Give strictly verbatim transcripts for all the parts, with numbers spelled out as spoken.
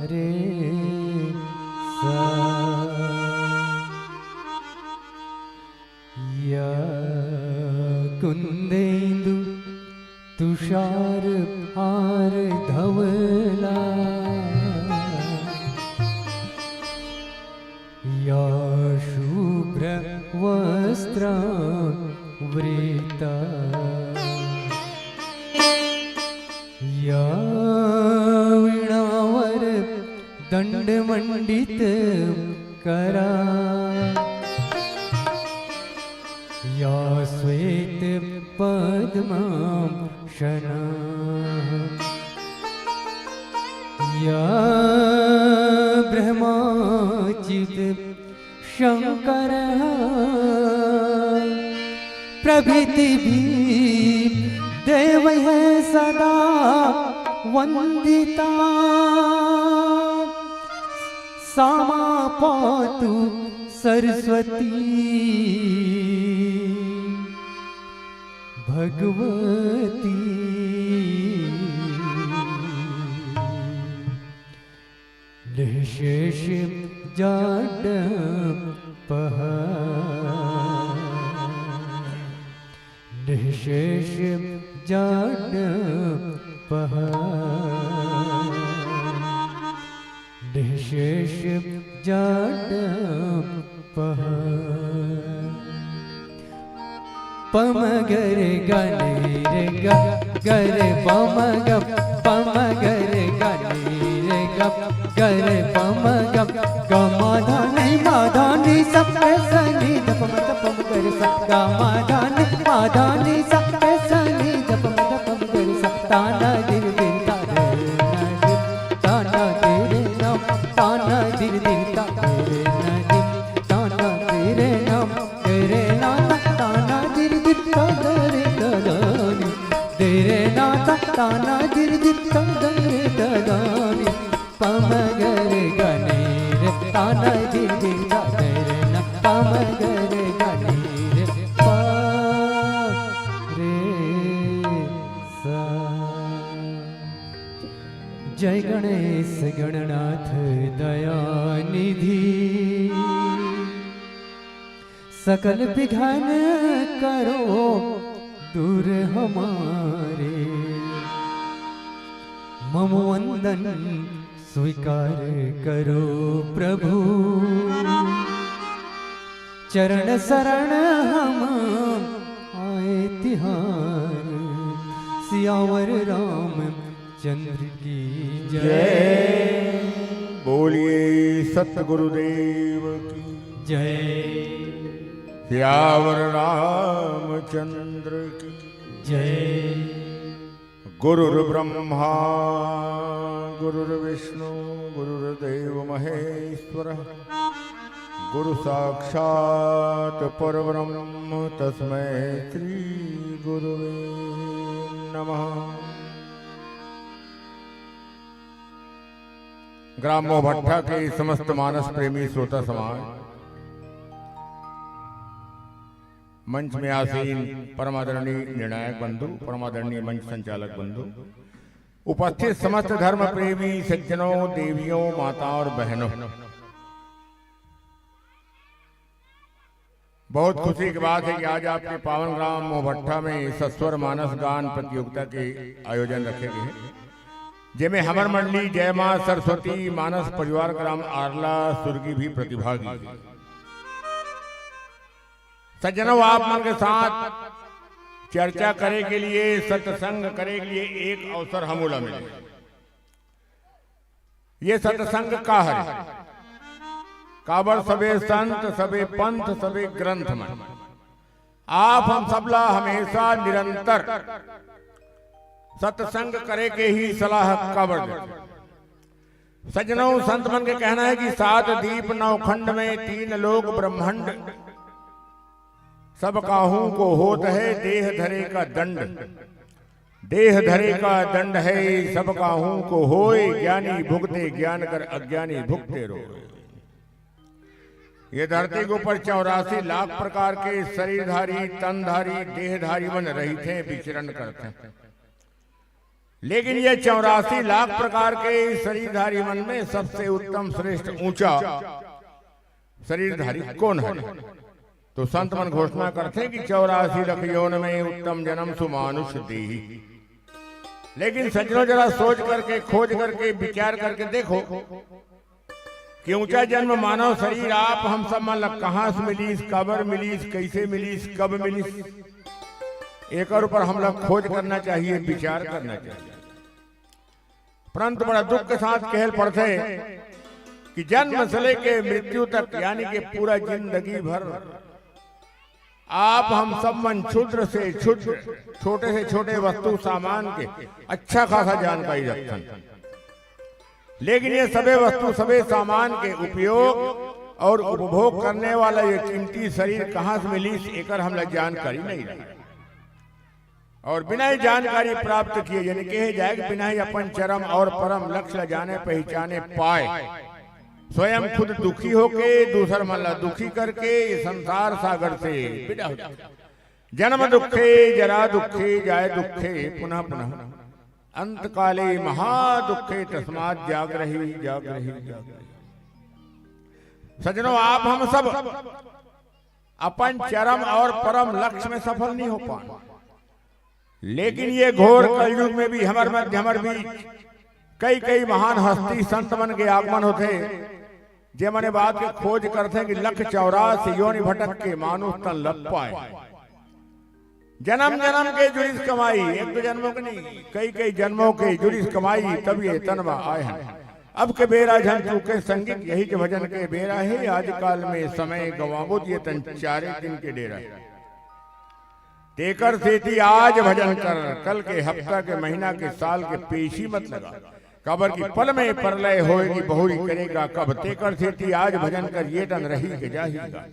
रे सा। या कुंदेंदु तुषार हार धवला, या शुभ्र वस्त्र वृता, या वीणावर दंड मंडित करा, या श्वेत पद्मासना, या ब्रह्माच्युत शंकर प्रभृति भी देव है सदा वंदिता। सामा पातु सरस्वती भगवती। निःशेष जाड्यपहा, निःशेष जाड्यपहा, निःशेष जाड्यपहा। पम गर गनि रे ग, ग रे पम ग, पम गर गनि रे ग, ग रे पम ग, ग मा धा नि मा धा नि सा रे सा नि ध प म ध प म ग रे सा, ग मा धा नि मा धा नि सा रे सा नि ध प म ध प म ग रे सा, ता ना धिर धिर ता रे ना धिर, ता ना धिर रे ना, ता ना धिर धिर ता रे ना धिर, ता ना धिर रे ना, रे ना ता ना धिर धिर ता रे ता नी, रे ना ता ना धिर धिर ता रे ता नी। पम गर गनि रे ता ना धिर धिर ता रे ना, पम गर गनि रे पा रे सा। जय गणेश गणनाथ दयानिधि, सकल विघ्न करो दूर हमारे। मम वंदन स्वीकार करो प्रभु, चरण शरण हम आए तिहार। सियावर रामचंद्र की जय। जय। बोलिए सतगुरुदेव की जय। सियावर रामचंद्र की जय। गुरुर्ब्रह्मा गुरुर्विष्णु गुरुर्देव महेश्वर, गुरु साक्षात परब्रह्म तस्मै श्री गुरुवे नमः। ग्राम मोहभट्ठा के समस्त मानस प्रेमी श्रोता समाज, मंच में आसीन परमादरणीय निर्णायक बंधु, परमादरणीय मंच संचालक बंधु, उपस्थित समस्त धर्म प्रेमी सज्जनों, देवियों, माताओं और बहनों, बहुत खुशी की बात है कि आज आपके पावन ग्राम मोहभट्ठा में सस्वर मानस गान प्रतियोगिता के आयोजन रखे गए हैं, जेमे हमर मंडली जय मां सरस्वती मानस परिवार ग्राम आरला सुरगी भी प्रतिभागी है। सज्जनों, आप मन के साथ चर्चा करे के लिए, सत्संग करे के लिए एक अवसर हमू ला मिले। ये सत्संग का हरे? काबर सबे संत, सबे पंथ, सबे ग्रंथ मन, आप हम सबला हमेशा निरंतर सत्संग करे के ही सलाह काबर देथे? सज्जनों, संत मन के कहना है कि सात दीप नौ खंड में तीन लोक ब्रह्मांड, सब काहू को होत है देह धरे का दंड। देह धरे का दंड है सब काहू को होय, ज्ञानी भुगते ज्ञान कर अज्ञानी भुगते रोय। ये धरती के ऊपर चौरासी लाख प्रकार के शरीरधारी, तनधारी, देहधारी मन रहिथे, विचरण करथे। लेकिन ये चौरासी लाख प्रकार के शरीरधारी मन में सबसे उत्तम, श्रेष्ठ, ऊंचा शरीरधारी कौन है? तो संत मन घोषणा करते हैं कि चौरासी लख योन में उत्तम जन्म सुमानुष देही। लेकिन सज्जनों, जरा सोच करके, खोज करके, विचार करके देखो कि ऊंचा जन्म मानव शरीर आप हम सब मन ला कहां से मिलिस, काबर मिलिस, कैसे मिलिस, कब मिलिस, एकर ऊपर हमला खोज करना चाहिए, विचार करना चाहिए। परंतु बड़ा दुख के साथ कहल पड़थे कि जन्म से लेके मृत्यु तक, यानी कि पूरा जिंदगी भर आप हम सब मन क्षुद्र से क्षुद्र, छोटे से छोटे वस्तु सामान के अच्छा खासा जानकारी रखथन, लेकिन ये सबे वस्तु, सबे सामान के उपयोग और उपभोग करने वाला ये कीमती शरीर कहां से मिलिस, एकर हमला जानकारी नहीं रहे। और बिना ही जानकारी प्राप्त किए, यानी कहे जाए कि बिना ही अपन चरम और परम लक्ष्य ला जाने पहचाने पाए, स्वयं खुद दुखी होके दूसर मन ला दुखी करके ये संसार सागर से विदा हो जाए। जन्म दुखे जरा दुखे जाय दुखे पुनः पुनः, अंत काले महा दुखे तस्मात् जागरहि जागरहि जागरहि। सज्जनों, आप हम सब अपन चरम और परम लक्ष्य में सफल नहीं हो पाए, लेकिन ये घोर कलयुग में भी हमर मध्य, हमर बीच कई कई महान हस्ती संत मन के आगमन होथे, जे मन ए बात के खोज करथे कि लख चौरासी योनि भटक के मानुष तन लभ पाए। जन्म जन्म के जुरिस कमाई, एक दो जन्मों के नहीं, कई कई जन्मों के जुरिस कमाई, तब ये तन म आए हन। अब के बेरा झन चूके संगीत, यही के भजन के बेरा हे। आज काल में समय गंवाबो त ये तन चारे दिन के डेरा हे। तेकर सेती आज भजन कर, कल के, हफ्ता के, महीना के, साल के पेशी मत लगा, काबर कि पल में परलय होय कि बहुरी करेगा कब। तेकर सेती आज भजन कर, ये तन रही के जाही गा।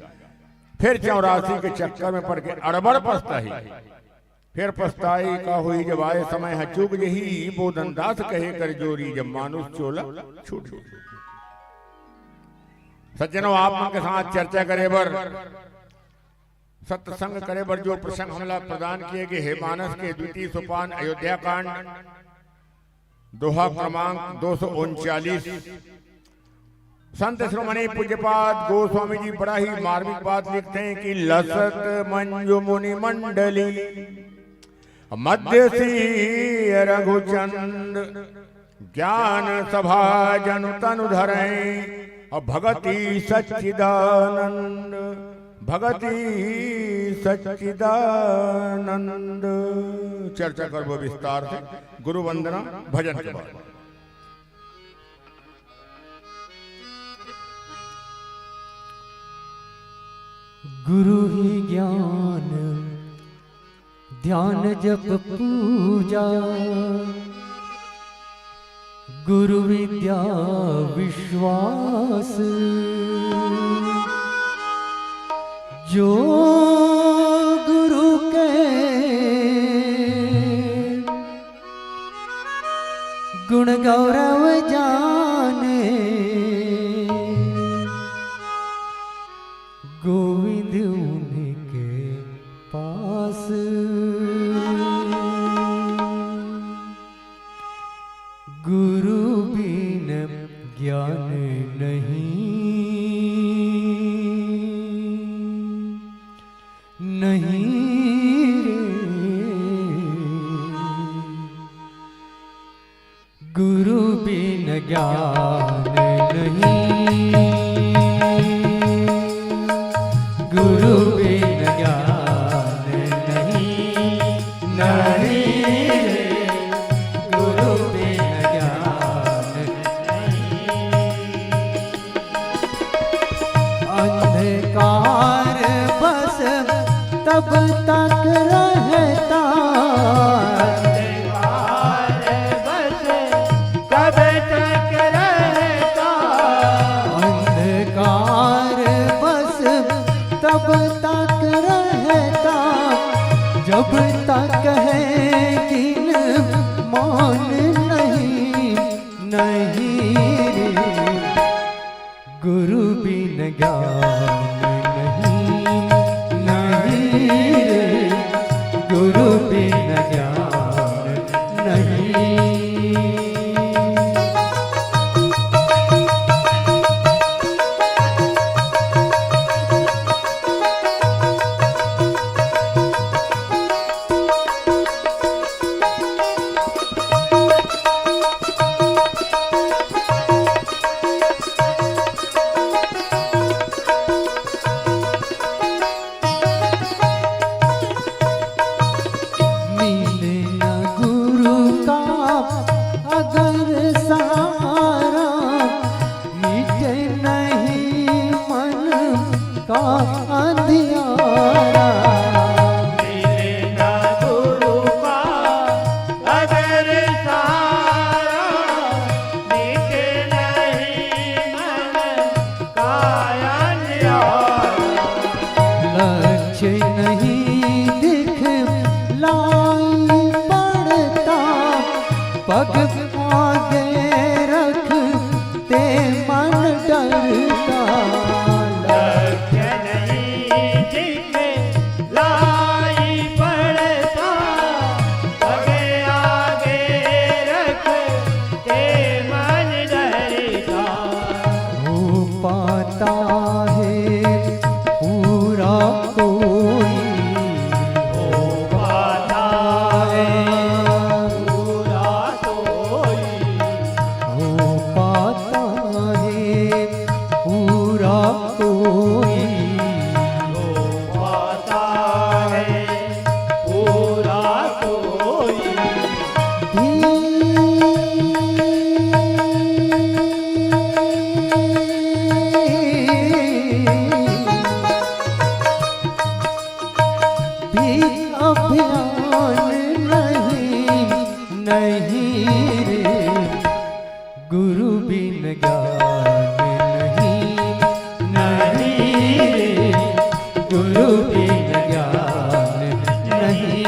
फिर चौरासी के चक्कर में पड़ के अड़बड़ पछताही। फिर पछताई का होही जब आए समय ह चूक जही, बोधन दास कहे कर जोरी जब मानुष चोला छूट जही। सज्जनों, आप मन के साथ चर्चा करे बर, सत्संग करे बर जो प्रसंग हमला प्रदान किए गए हे, मानस के द्वितीय सोपान अयोध्या कांड, दोहा क्रमांक दो सौ उनचालीस। संत शिरोमणि पूज्यपाद गोस्वामी जी बड़ा ही मार्मिक बात लिखते हैं कि लसत मंजु मुनि मंडली मध्य सी रघुचंद, ज्ञान सभा जनु तनु धरैं और भगति सच्चिदानंद, भगति सच्चिदानंद। चर्चा करबो विस्तार से। गुरु वंदना भजन के बाद। गुरु ही ज्ञान ध्यान जप पूजा, गुरु विद्या विश्वास, जो गुरु के गुण गौरव जाने, गोविंद उनके पास। गुरु बिन ज्ञान नहीं, नहीं रे। गुरु बिन ज्ञान नहीं, गुरु बिन ज्ञान नहीं, नहीं रे, गुरु बिन ज्ञान नहीं। अंधकार बस तब तक रहता, अंधकार बस तब तक रहता, अंधकार बस तब तक रहता, जब तक है ज्ञान नहीं, नहीं रे। गुरु बिन ज्ञान नहीं, नहीं रे, गुरु बिन ज्ञान नहीं। बिन ज्ञान नहीं, नहीं रे, गुरु बिन ज्ञान नहीं।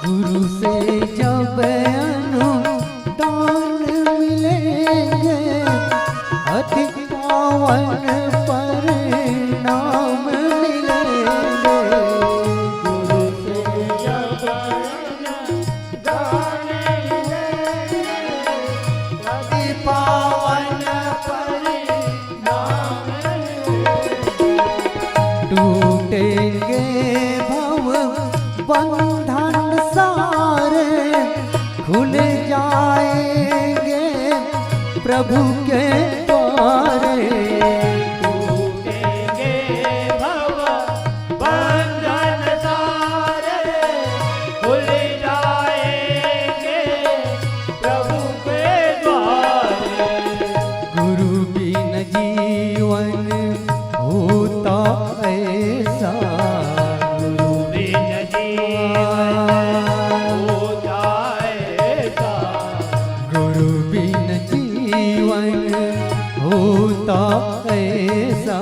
गुरु से जब अनुदान मिलेंगे, अति पावन परिणाम मिलेंगे। गुरु से जब अनुदान मिलेंगे, अति पावन परिणाम मिलेंगे। टूटेंगे भव बंधन सारे, खुल जाएंगे प्रभु के द्वारे। टूटेंगे भव बंधन सारे, खुल जाएंगे प्रभु के द्वारे। गुरु बिन जीवन होता ऐसा। गुरु बिन जीवन होता ऐसा। गुरु बिन जीवन होता ऐसा।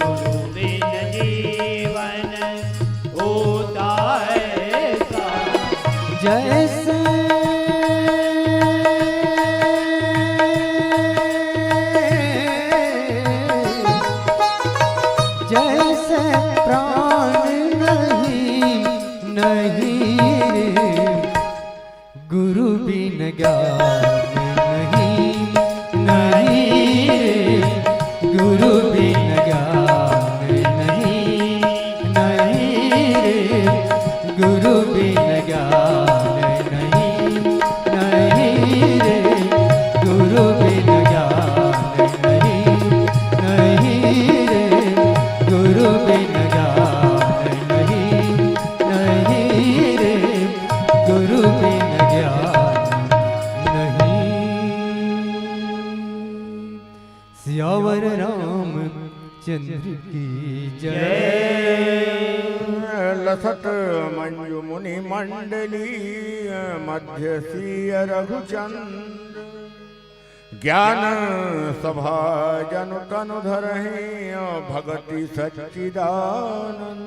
गुरु बिन जीवन होता ऐसा। जैसे, जैसे प्राण नहीं, नहीं रे, गुरु बिन ज्ञान नहीं, नहीं रे, गुरु बिन ज्ञान नहीं, नहीं रे, गुरु बिन ज्ञान नहीं, नहीं रे, गुरु बिन ज्ञान नहीं, नहीं रे, गुरु बिन ज्ञान नहीं, नहीं रे, गुरु बिन ज्ञान नहीं। सियावर रामचंद्र की जय। लसत मंजु मुनि मंडली मध्य सिय रघुचंद। ज्ञान सभा जनु तनु धरहीं भगति सच्चिदानंद।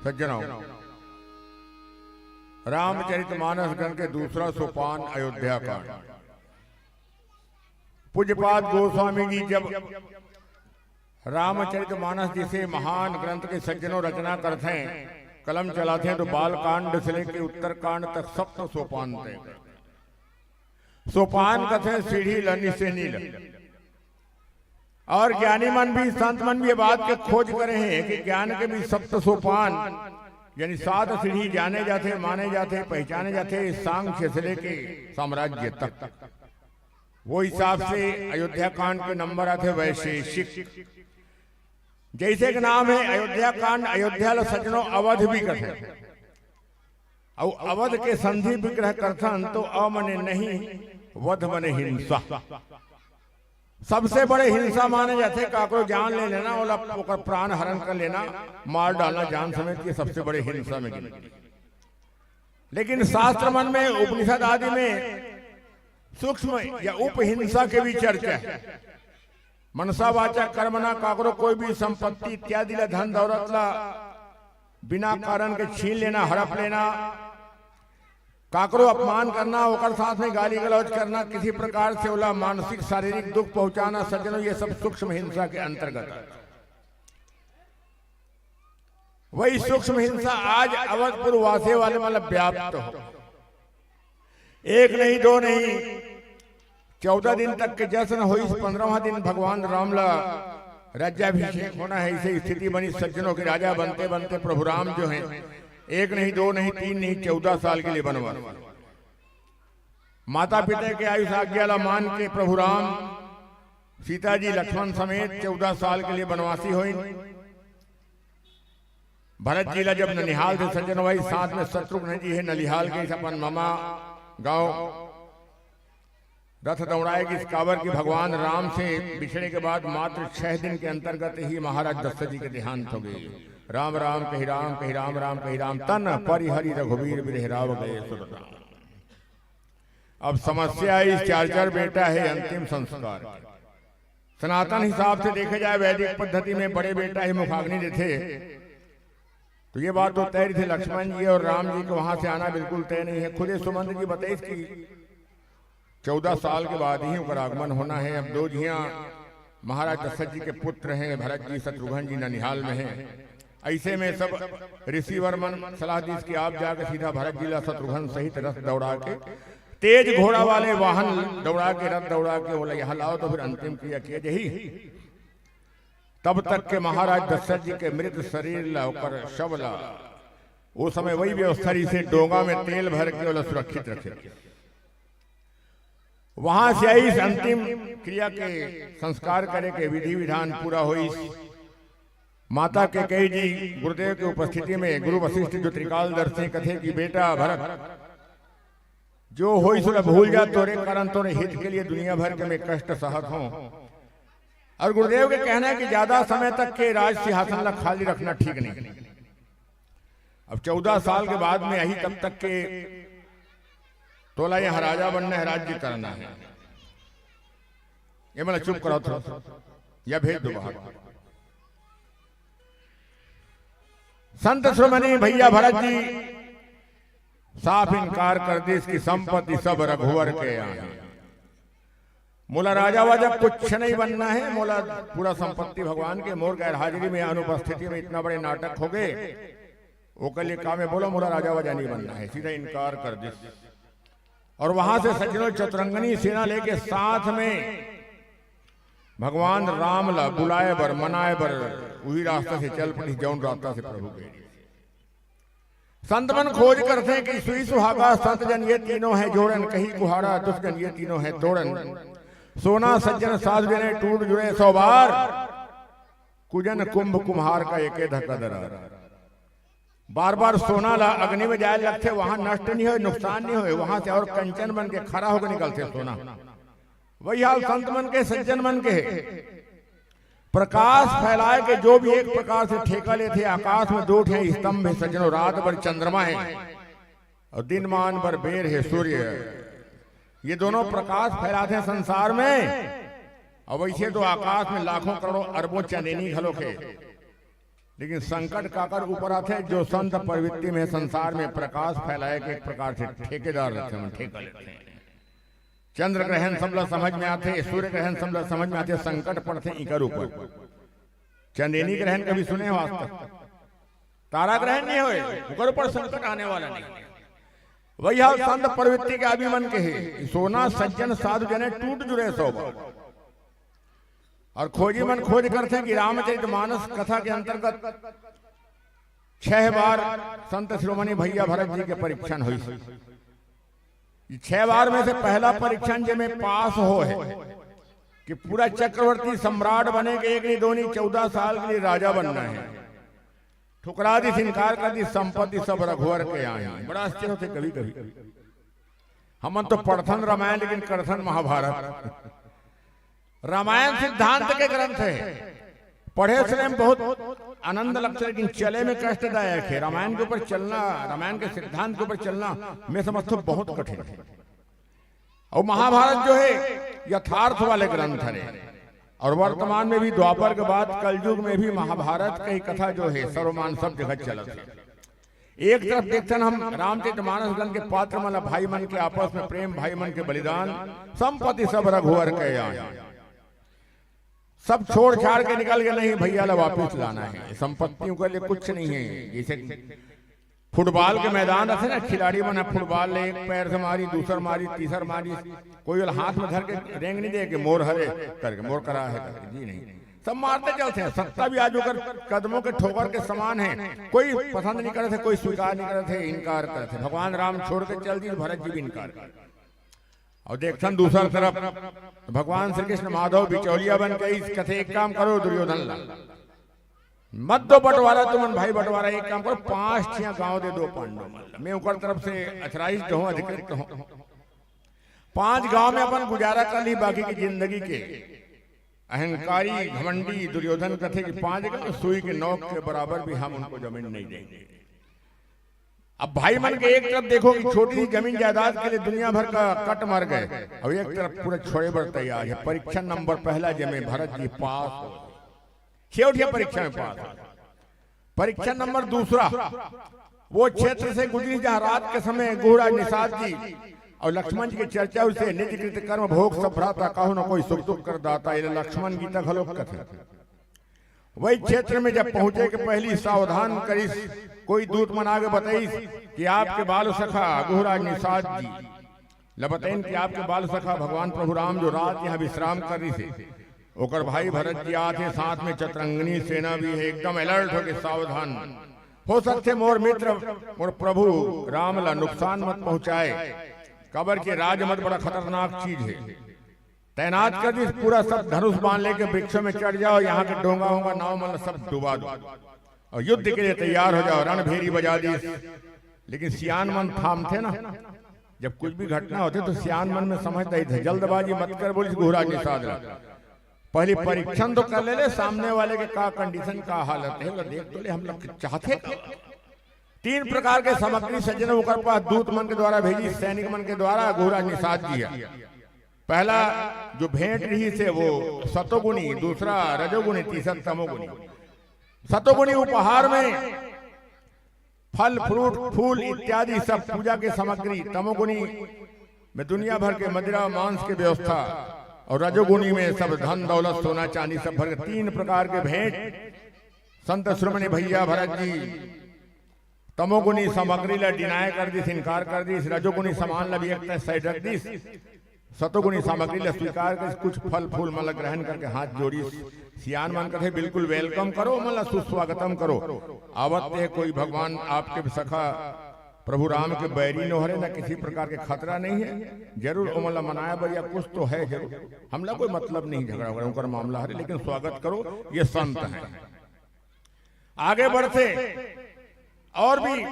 सज्जनों, रामचरितमानस ग्रंथ के दूसरा सोपान अयोध्या कांड। पूज्यपाद गोस्वामी जी जब रामचरितमानस जइसे महान ग्रंथ के सज्जनों रचना करथे, कलम चलाथे, तो बालकांड से लेके उत्तरकांड तक सप्त सोपान तय करथे। सोपान कथे सीढ़ी ल, निसेनी ल। और ज्ञानी मन भी, संत मन भी ये बात के खोज करे हैं कि ज्ञान के भी सप्त सोपान, यानी सात सीढ़ी जाने जाथे, माने जाथे, पहचाने जाथे, सांख्य से लेके साम्राज्य तक। वो हिसाब से अयोध्या कांड के नंबर आथे वैशेषिक। जइसे कि नाम हे अयोध्या कांड, अयोध्या ल सज्जनों अवध भी कथे। अउ अवध के संधि विग्रह करथन तो अ मने नहीं, वध मने हिंसा। सबसे बड़े हिंसा माने जाथे काकरो जान ले लेना, ओला, ओकर प्राण हरण कर लेना, मार डालना जान समेत, ये सबसे बड़े हिंसा में गिनती। लेकिन शास्त्र मन में, उपनिषद आदि में सूक्ष्म या उपहिंसा के भी चर्चा हे। मनसावाचक कर्मना, काकरो कोई भी संपत्ति इत्यादि ला, धन दौलत ला बिना कारण के छीन लेना, हड़प लेना, काकरो अपमान करना, ओकर साथ में गाली गलौज करना, किसी प्रकार से ओला मानसिक शारीरिक दुख पहुंचाना, सज्जनों, ये सब सूक्ष्म हिंसा के अंतर्गत हे। वही सूक्ष्म हिंसा आज अवधपुर वासे वाले मन ल व्याप्त हो। एक नहीं, दो नहीं, चौदह दिन तक के जश्न होइस। पंद्रहवाँ दिन भगवान राम ला राज्याभिषेक होना हे, अइसे स्थिति बनिस सज्जनों के। राजा बनते बनते प्रभु राम जो हे, एक नहीं, दो नहीं, तीन नहीं, चौदह साल के लिए बनवास। माता पिता के आयुष आज्ञा ला मान के प्रभु राम सीता जी लक्ष्मण समेत चौदह साल के लिए वनवासी होइन। भरत जी ला जब ननिहाल से सज्जन होइस, साथ में शत्रुघ्न जी हे ननिहाल के, अपन ममा गांव रथ दौड़ाए गिस, काबर कि भगवान राम से बिछड़े के बाद मात्र छह दिन के अंतर्गत ही महाराज दशरथ जी के देहांत हो गे। राम राम कहि राम कहि राम राम कहि राम, तन परि हरि रघुबीर बिरहि राव गए सुर राम। अब समस्या हे, चार चार बेटा हे, अंतिम संस्कार के। सनातन हिसाब से देखे जाए, वैदिक पद्धति में बड़े बेटा ही मुखाग्नि देथे, तो ये बात तो तय रहिथे, लक्ष्मण जी और राम जी के वहां से आना बिल्कुल तय नहीं हे। खुदे सुमंत जी बताइस कि चौदह साल के बाद ही ओकर आगमन होना हे। अब दो झिया महाराज दशरथ जी के पुत्र हे, भरत जी, शत्रुघ्न जी ननिहाल में हे। अइसे में सब ऋषिवर मन सलाह दिस कि आप जाके सीधा भरत जी ला शत्रुघ्न सहित रथ दौड़ा के, तेज घोड़ा वाले वाहन दौड़ा के, रथ दौड़ा के ओला यहाँ लाओ, तो फिर अंतिम क्रिया किया जाही। तब तक के महाराज दशरथ जी के मृत शरीर ला, ओकर शव ला, ओ समय वही व्यवस्था रहिसे, डोंगा में तेल भर के ओला सुरक्षित रखे। वहां से आइस अंतिम क्रिया के संस्कार करे के विधि विधान पूरा होइस। माता कैकेयी जी गुरुदेव के उपस्थिति में गुरु वशिष्ठ जो त्रिकालदर्शी कथे कि बेटा भरत, जो होइस ओला भूल जा, तोरे कारण तोरे हित के लिए दुनिया भर के मैं कष्ट सहत हूं। और गुरुदेव के कहना हे कि ज्यादा समय तक के राज सिंहासन ला खाली रखना ठीक नहीं। अब चौदह साल के बाद में आही, तब तक के तोला यहाँ राजा बनना हे, राज्य करना हे। ये मला चुप कराओ थोड़ा, या भेज दो बाहर। संत शिरोमणि भैया भरत जी साफ इनकार कर दिस कि संपत्ति सब रघुवर के आय। मोला राजा वाजा कुछ नहीं बनना हे, मोला पूरा संपत्ति भगवान के, मोर गैर हाजिरी में, अनुपस्थिति में इतना बड़े नाटक हो गे, ओकर लिए का मैं बोला, मोला राजा वाजा नहीं बनना हे, सीधा इनकार कर दिस। और वहां से सज्जनों चतुरंगनी सेना लेके साथ में भगवान राम ला बुलाए बर, मनाए बर उही रास्ता से चल पड़िस, जौन रास्ता से प्रभु गए। संत मन खोज करथे कि सुई सुहागा संत जन ये तीनों हे जोड़न, कही कुहाड़ा दुष्ट जन ये तीनों हे तोड़न। सोना सज्जन साधु जने टूट जुड़े सौ बार, कुजन कुंभ कुम्हार का एके धक्का दरार। बार बार सोना ला अग्नि में जाए लगथे, वहां नष्ट नहीं होय, नुकसान नहीं होय, वहां से और कंचन बन के खरा होकर निकलथे सोना। वही हाल संत मन के, सज्जन मन के हे। प्रकाश फैलाए के जो भी एक प्रकार से ठेका लेथे, आकाश में दो ठे स्तंभ हे सज्जनों, रात भर चंद्रमा हे और दिनमान भर बेर हे सूर्य। ये दोनों प्रकाश फैलाथे संसार में। और वैसे तो आकाश में लाखों करोड़ों अरबों चंदेनी घलोक हे, लेकिन संकट काकर ऊपर आथे? जो संत प्रवृत्ति में संसार में प्रकाश फैलाए के एक प्रकार से ठेकेदार रहिथे, मन ठेका लेथे। चंद्र ग्रहण सबला समझ में आथे, सूर्य ग्रहण सबला समझ में आथे, संकट पड़थे इकर ऊपर। चंदेनी ग्रहण कभी सुने हो आज तक? तारा ग्रहण नहीं होय, ओकर ऊपर संकट आने वाला नहीं। वही हाल संत प्रवृत्ति के आदमी मन के हे। सोना सज्जन साधु जने टूट जुड़े सौ बार। और खोजी मन खोज करथे कि रामचरित मानस कथा के अंतर्गत छह बार संत शिरोमणि भैया भरत जी के परीक्षण होइस। ये छह बार में से पहला परीक्षण जेमे पास होय हे कि पूरा चक्रवर्ती सम्राट बने के एक नहीं दो नहीं, चौदह साल के लिए राजा बनना हे। ठुकरा दिस, इनकार कर दिस, संपत्ति सब रघुवर के आय। बड़ा आश्चर्य होथे कभी कभी। हमन तो पढ़थन रामायण, लेकिन करथन महाभारत। रामायण सिद्धांत के ग्रंथ हे, पढ़े सुने में बहुत आनंद लगथे, लेकिन चले में कष्टदायक हे। रामायण के ऊपर चलना, रामायण के सिद्धांत के ऊपर चलना, मैं समझथों, बहुत कठिन हे। और महाभारत जो हे, यथार्थ वाले ग्रंथ हरे, और वर्तमान में भी, द्वापर के बाद कलयुग में भी महाभारत के ही कथा जो हे, सर्वमान सब जगह चलत हे। एक तरफ देखथन हम रामचरित मानस ग्रंथ के पात्र मन ला, भाई मन के आपस में प्रेम, भाई मन के बलिदान, संपत्ति सब रघुवर के आय। सब छोड़ छाड़ के निकल के, नहीं, भैया ला वापिस लाना हे, संपत्ति ओकर लिए कुछ नहीं हे। जैसे फुटबॉल के मैदान रहिथे ना, खिलाड़ी मन ह फुटबॉल ले एक पैर से मारी, दूसर मारी, तीसर मारी, कोई ओला हाथ में धर के रेंग नहीं दे के मोर हरे करके, मोर करा हे करके, जी नहीं। सब मारते चलथे। सत्ता भी आज ओकर कदमों के ठोकर के समान हे। कोई पसंद नहीं करत हे, कोई स्वीकार नहीं करत हे, इनकार करत हे। भगवान राम छोड़ के चल दिस, भरत जी भी इनकार कर। अउ देखथन दूसर तरफ, त भगवान श्री कृष्ण माधव बिचौलिया बन के अइस कथे, "एक काम करो दुर्योधन ला, मत दो बंटवारा तुमन भाई बंटवारा, एक काम करो, पांच ठिया गांव दे दो पांडव मन ला, मैं ओकर तरफ से अथराइज्ड हों, अधिकृत हों, पांच गांव में अपन गुजारा कर ली, बाकी की जिंदगी के अहंकारी घमंडी दुर्योधन कथे कि पांच गांव, सुई के नोक के बराबर भी हम उनको जमीन नहीं देंगे।" अब भाई मन के एक तरफ देखो कि छोटी सी जमीन जायदाद के लिए दुनिया भर का कट मर गए, अउ एक तरफ पूरा छोड़े बर तैयार हे। परीक्षण नंबर पहला, जेमे भरत जी पास हो, छेवटिया परीक्षा में पास हो। परीक्षण नंबर दूसरा, वो क्षेत्र से गुजरी जहाँ रात के समय गुहराज निषाद जी अउ लक्ष्मण जी के चर्चा होइस, निज कृत कर्म भोग सब भ्राता, कहु न कोई सुख दुख कर दाता, ये लक्ष्मण गीता घलोक कथे। वही क्षेत्र में जब पहुंचे के पहली सावधान करिस, कोई दूत मन आगे बताइस कि आपके बाल सखा गुहराज निषाद जी ल बतइन कि आपके बाल सखा भगवान प्रभु राम जो रात यहाँ विश्राम कर रहिस हे, ओकर भाई भरत जी आत हे, साथ में चतुरंगिनी सेना भी हे, एकदम अलर्ट होके सावधान। हो सकथे मोर मित्र, मोर प्रभु राम ला नुकसान मत पहुंचाए, काबर के राजमद बड़ा खतरनाक चीज हे। तैनात कर दिस, पूरा सब धनुष बाण लेके वृक्षों में चढ़ जाओ, यहाँ के डोंगा होंगा नाव मन ला सब डुबा दो अउ युद्ध के लिए तैयार हो जाओ। रणभेरी बजा दिस, लेकिन सियान मन थामथे ना, जब कुछ भी घटना होथे तो सियान मन में समझदारी थे, जल्दबाजी मत कर, बोलिस गुहराज निषाद ला। पहली परीक्षण तो कर ले, ले सामने वाले के का कंडीशन, का हालत हे, ओला देख तो ले, हम लोग चाहथे का। तीन प्रकार के सामग्री सज्जन ओकर पास दूत मन के द्वारा भेजिस, सैनिक मन के द्वारा गुहराज निषाद जी हे। पहला जो भेंट रहिस हे वो सतोगुणी, दूसरा रजोगुणी, तीसरा तमोगुणी। सतोगुणी उपहार में फल फ्रूट, फूल इत्यादि सब पूजा के सामग्री, तमोगुणी में दुनिया भर के मदिरा मांस के व्यवस्था, अउ रजोगुणी में सब धन दौलत सोना चांदी सब भर के तीन प्रकार के भेंट। संत शिरोमणि भैया भरत जी तमोगुणी सामग्री ला डिनाय कर दिस, इनकार कर दिस, रजोगुणी सामान ला भी एक तरह से रख दिस, सतोगुणी सामग्री ला स्वीकार कर कुछ फल फूल मन ला ग्रहण करके हाथ जोड़िस। सियान मन कथे, "बिल्कुल वेलकम करो, ओमन ला सुस्वागतम करो। आवत हे कोई भगवान आपके सखा प्रभु राम के बैरी नो हरे, न किसी प्रकार के खतरा नहीं हे। जरूर ओमन ला मनाए बर या कुछ तो हे जरूर। हमला कोई मतलब नहीं झगड़ा वगड़ा, ओकर मामला हरे, लेकिन स्वागत करो, ये संत हैं।" आगे बढ़थे, और भी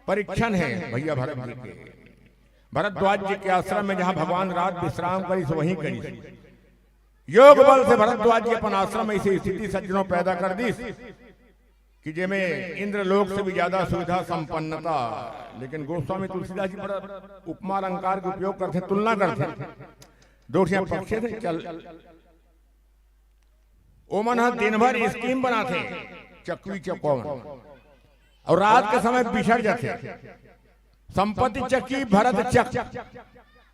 परीक्षण हे भैया भरत जी के। भरद्वाज जी के आश्रम में जहाँ भगवान रात विश्राम करिस, वहीं करिस। योग बल से भरद्वाज जी अपन आश्रम में ऐसी स्थिति सज्जनों पैदा कर दिस कि जेमे इंद्रलोक से भी ज्यादा सुविधा संपन्नता। लेकिन गोस्वामी तुलसीदास जी बड़ा उपमा अलंकार के उपयोग करथे, तुलना करथे। दो ठिया पक्षी थे, चल ओमन ह दिन भर स्कीम बनाथे, चकवी चकवा मन, अउ रात के समय बिछड़ जाथे। संपत्ति चक्की, भरत चक।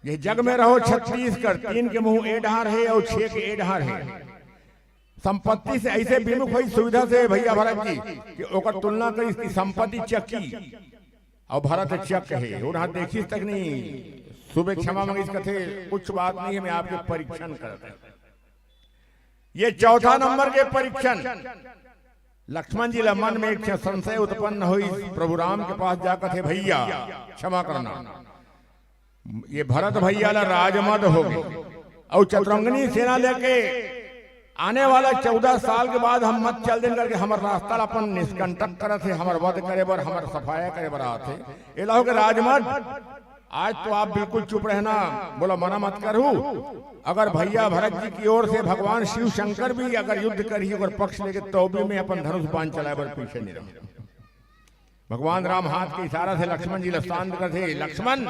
ये जग में रहो छत्तीसगढ़, तीन के मुंह ए डहार हे अउ छह के ए डहार हे। संपत्ति से ऐसे विमुख होई सुविधा से भैया भरत जी कि ओकर तुलना करिस कि संपत्ति चक्की अउ भरत चक हे। ओनहा देखिस तक नहीं, सुबह क्षमा मंगिस, कथे, "कुछ बात नहीं है, मैं आपके परीक्षण करत हूं।" ये चौथा नंबर के परीक्षण। लक्ष्मण जी ला मन में एक ठे संशय उत्पन्न होइस प्रभु राम के पास जाकर, "हे भैया, क्षमा करना, ये भरत भैया ला राजमद हो गे, अउ चतुरंगिनी सेना लेके आने वाला चौदह साल के बाद हम मत चल देन करके हमर रास्ता ला अपन निष्कंटक करत हे, हमर वध करे बर, हमर सफाया करे बर आत हे। एला हो गे राजमद।" आज तो आप बिल्कुल चुप रहना, बोला मना मत करू। अगर भैया भरत जी की ओर से भगवान शिव शंकर भी अगर युद्ध करही ओकर पक्ष लेके, तो भी मैं अपन धनुष बाण चलाए बर पीछे नहीं रहूं। भगवान राम हाथ के इशारा से लक्ष्मण जी ला शांत करथे, "लक्ष्मण,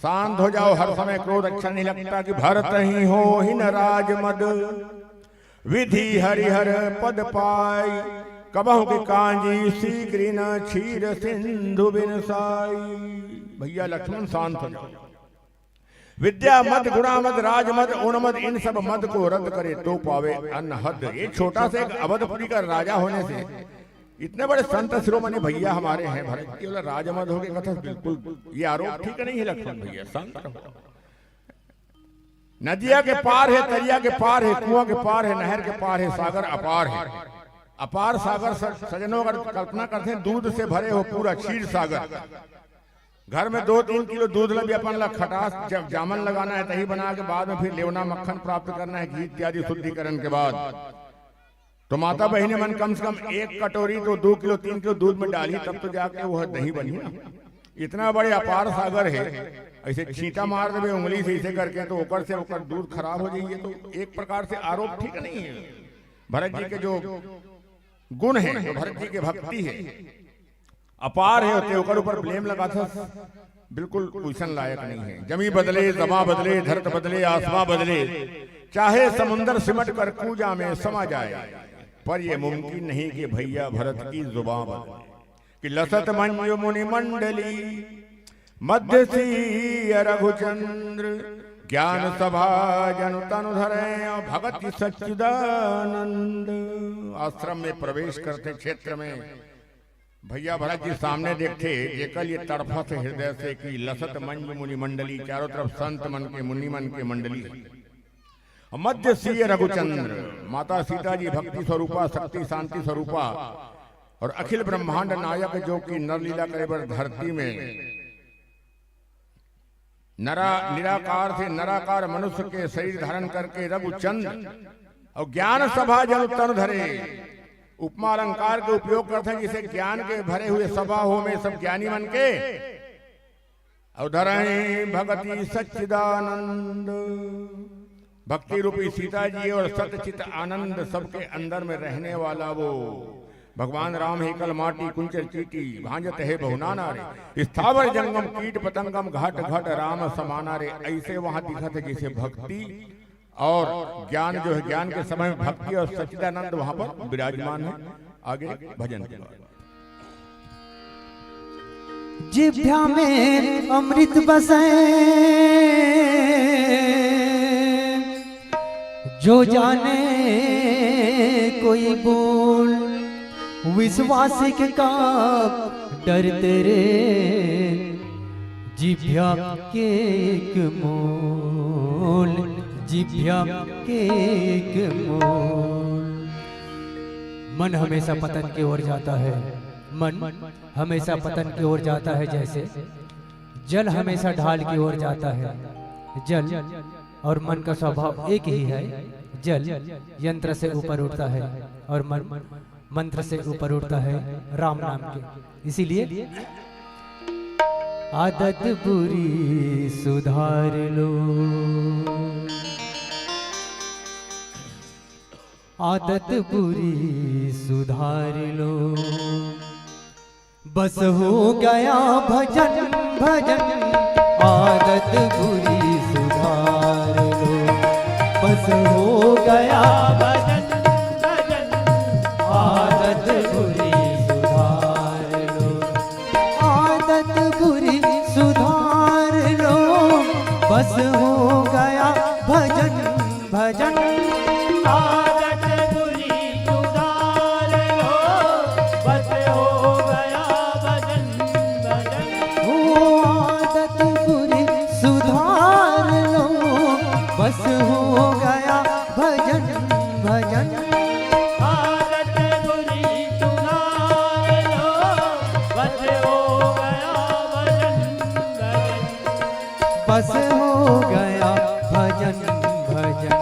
शांत हो जाओ, हर समय क्रोध अच्छा नहीं लगता।" कि भरत ही होहिन राजमद, विधि हरिहर पद पाई, कबहु के कांजी शीघ्र न क्षीर सिंधु बिन साई। भैया लक्ष्मण शांत हो जाओ। विद्या मद, गुणा मद, राज मद, उण मद, इन सब मद को रद करे तो पावे अनहद। ये छोटा से एक अवधपुरी का राजा होने से इतने बड़े संत शिरोमणि भैया हमारे हैं, भरत जी वाला राजमद हो गए, कथा बिल्कुल ये आरोप ठीक नहीं है लक्ष्मण भैया, शांत रहो। नदिया के पार है, तरिया के पार है, कुआं के पार है, नहर के पार है, सागर अपार है। अपार सागर स-, सजनों अगर कल्पना करते हैं, दूध से भरे हो पूरा क्षीर सागर, घर में दो तीन किलो दूध ल भी अपन ला खटास जब जामन लगाना है, दही बना के बाद में फिर लेवना मक्खन प्राप्त करना है, घी इत्यादि शुद्धिकरण के बाद। तो माता बहिनी मन कम से कम एक कटोरी तो दो किलो, तीन किलो दूध में डाली, तब तो जाके वो दही बनी ना। इतना बड़े अपार सागर है, ऐसे छींटा मार देवे उंगली से, ऐसे करके, तो ओकर से ओकर दूध खराब हो जाइए। तो एक प्रकार से आरोप ठीक नहीं है। भरत जी के जो गुण है, जो भरत जी के भक्ति है, अपार है, ते ओकर ऊपर blame लगाथस, बिल्कुल वैसन लायक नहीं है। जमी बदले, जमा बदले, धरत बदले, आसमां बदले, चाहे समुंदर सिमट कर कूजा में समा जाए, पर ये मुमकिन नहीं कि भैया भरत की जुबां बदले। कि लसत मंजु मुनि मंडली, मध्य सीय रघुचंद्र, ज्ञान सभा जनु तनु धरे, भगति सच्चिदानंद। आश्रम में प्रवेश करते क्षेत्र में भैया भरत जी सामने देखते, जेकर लिए तड़फत हृदय से कि लसत मंजु मुनि मंडली, चारों तरफ संत मन के, मुनि मन के मंडली। मध्य सीय रघुचंद्र, माता सीता जी भक्ति स्वरूपा, शक्ति शांति स्वरूपा, और अखिल ब्रह्मांड नायक जो कि नरलीला करे बर धरती में नरा-, निराकार से नराकार मनुष्य के शरीर धारण करके रघुचंद और ज्ञान सभा जनु तनु धरे, उपमा अलंकार के उपयोग करते हैं, जिसे ज्ञान के भरे हुए सभा हो में सब ज्ञानी मन के, और धरई भगति सच्चिदानंद, भक्ति रूपी सीता जी और सतचित आनंद सबके अंदर में रहने वाला वो भगवान राम हेकल माटी कुंचर चीटी, भांजत है बहुनाना रे। स्थावर जंगम कीट पतंगम घाट घाट राम समाना रे। ऐसे वहां दिखत है जैसे भक्ति और ज्ञान जो है, ज्ञान के समय में भक्ति और सच्चिदानंद वहां पर विराजमान है। आगे भजन के बाद। जिभ्या में अमृत बसे, जो जाने कोई बोल। विश्वासिक का डर तेरे, जिभ्या के एक मोल, जिभ्या के एक मोल। मन हमेशा पतन की ओर जाता है, मन हमेशा पतन की ओर जाता है। जैसे जल हमेशा ढाल की ओर जाता है, जल और मन का स्वभाव एक ही है। जल यंत्र से ऊपर उठता है और मन मंत्र से ऊपर उठता है राम नाम के। इसीलिए आदत बुरी सुधार लो, आदत बुरी सुधार लो। बस हो गया भजन भजन, आदत बुरी सुधार लो। बस हो गया भजन भजन, आदत बुरी सुधार लो। आदत बुरी सुधार लो, बस हो गया भजन भजन। आदत बुरी सुधार लो, बस हो गया भजन भजन। ओ आदत बुरी सुधार लो, बस हो गया भजन भजन। आदत बुरी सुधार लो, बस हो गया भजन भजन। बस हो गया भजन भजन,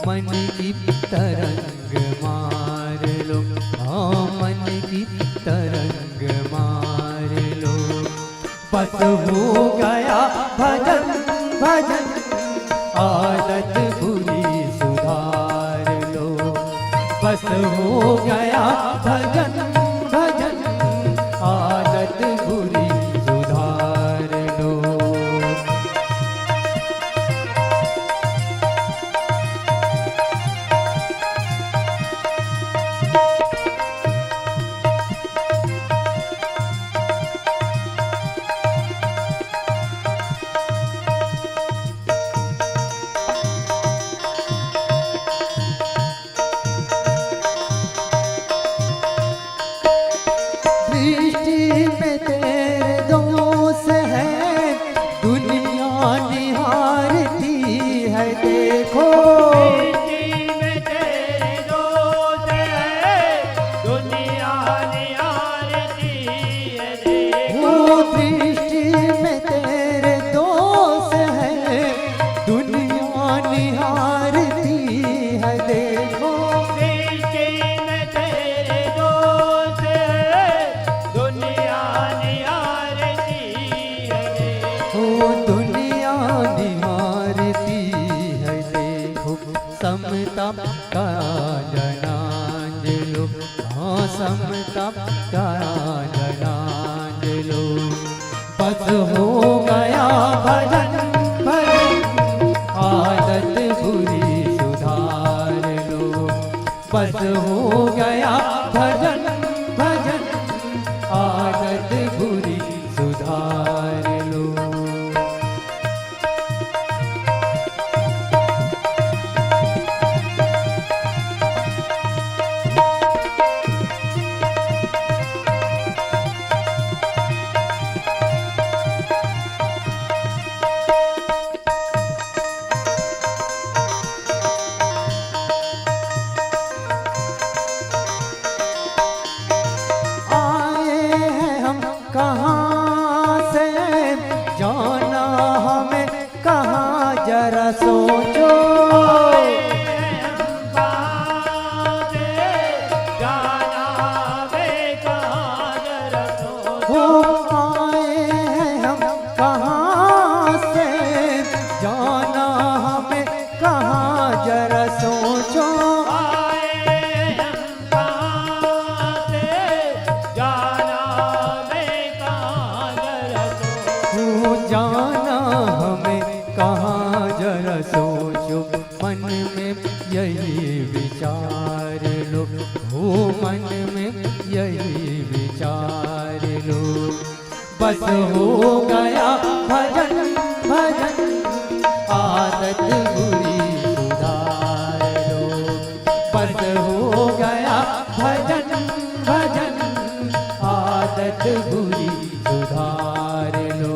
मन की तरंग मार लो, हाँ, मन की तरंग मार लो। बस हो गया भजन भजन, आदत बुरी सुधार लो। बस हो गया भजन भजन, आदत बुरी सुधार लो। दृष्टि में तेरे दोष है, दुनिया निहारती है, देखो। दृष्टि में तेरे दोष है, दुनिया निहारती है, देखो। वो दृष्टि आरती है देखो। नीचे में तेरे दोष है, दुनिया निहारती है देखो। ओ दुनिया निहारती है देखो, समता का जनांजलो, हाँ समता का जनांजलो। बस हो गया भजन भजन, आदत बुरी सुधार लो। बस हो गया भजन भजन, आदत बुरी सुधार लो। आए हैं हम कहाँ से, जाना हमें कहाँ, जरा सोचो। आए हैं हम कहाँ से, जाना हमें कहाँ, जरा सोचो। हो आए हैं हम कहाँ से, जाना हमें कहाँ, जरा सोचो। आए हैं हम कहाँ से, जाना हमें कहाँ, जरा सोचो। हो जाना हमें कहाँ, जरा सोचो। मन में यही विचार लो, हो मन में यही विचार लो। बस हो गया भजन भजन, आदत बुरी सुधार लो। बस हो गया भजन भजन, आदत बुरी सुधार लो।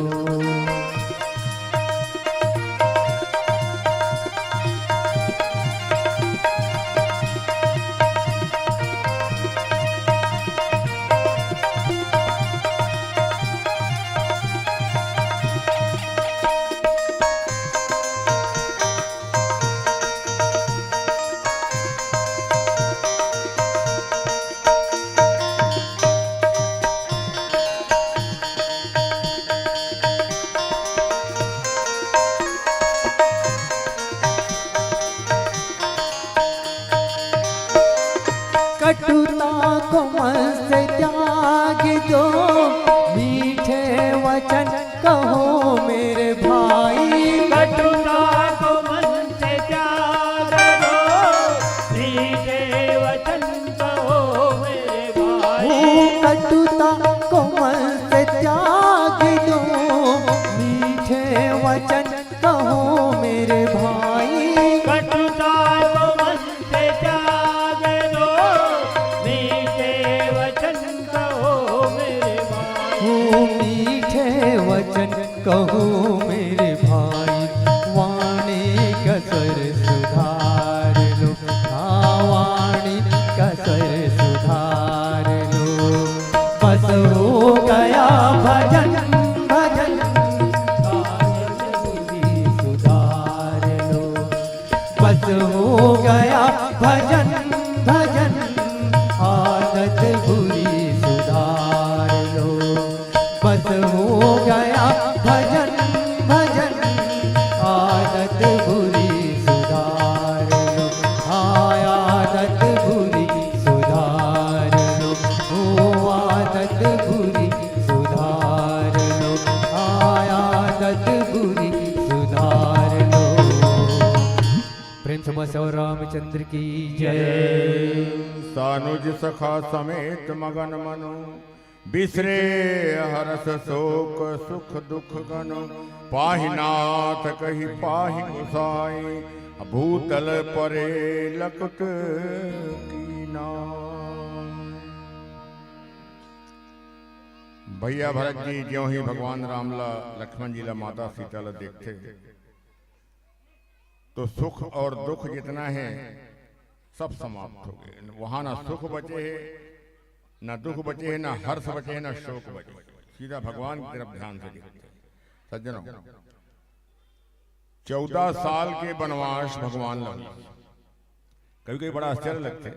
कटुता को मन से त्याग दो, मीठे वचन कहो मेरे भाई। कटुता को मन से त्याग दो, मीठे वचन कहो मेरे भाई। ओ कटुता को मन से त्याग दो, मीठे वचन कहो मेरे भाई। कटुता को मन से त्याग दो, मीठे वचन कहो मेरे भाई। ओ मीठे वचन कहो मेरे भाई, वाणी का स्वर सुधार लो, हाँ, वाणी का स्वर सुधार लो। बस हो गया भजन भजन, आदत बुरी सुधार लो। बस हो गया भजन भजन, आदत बुरी सुधार लो। बस हो गया भजन भजन, आदत बुरी सुधार लो। हाँ, आदत बुरी सुधार लो। ओ आदत बुरी सुधार लो। हाँ, आदत बुरी सुधार लो। प्रेम से बोल श्यावर रामचंद्र की जय। सानुज सखा समेत मगन मनु, बिसरे हरस शोक सुख दुख गनु। पाहि नाथ कहि पाहि गुसाई, भूतल परे लकुत कीना। भैया भरत जी ज्यों ही भगवान राम ला, लक्ष्मण जी ला, माता सीता ला देखथे, तो सुख और दुख जितना है, सब समाप्त हो गए। वहां ना सुख बचे है, ना दुख बचे है, ना हर्ष बचे है, ना शोक बचे। सीधा भगवान की तरफ ध्यान से देखते हैं। सज्जनों, चौदह साल के बनवास भगवान ला। कभी कभी बड़ा आश्चर्य लगथे।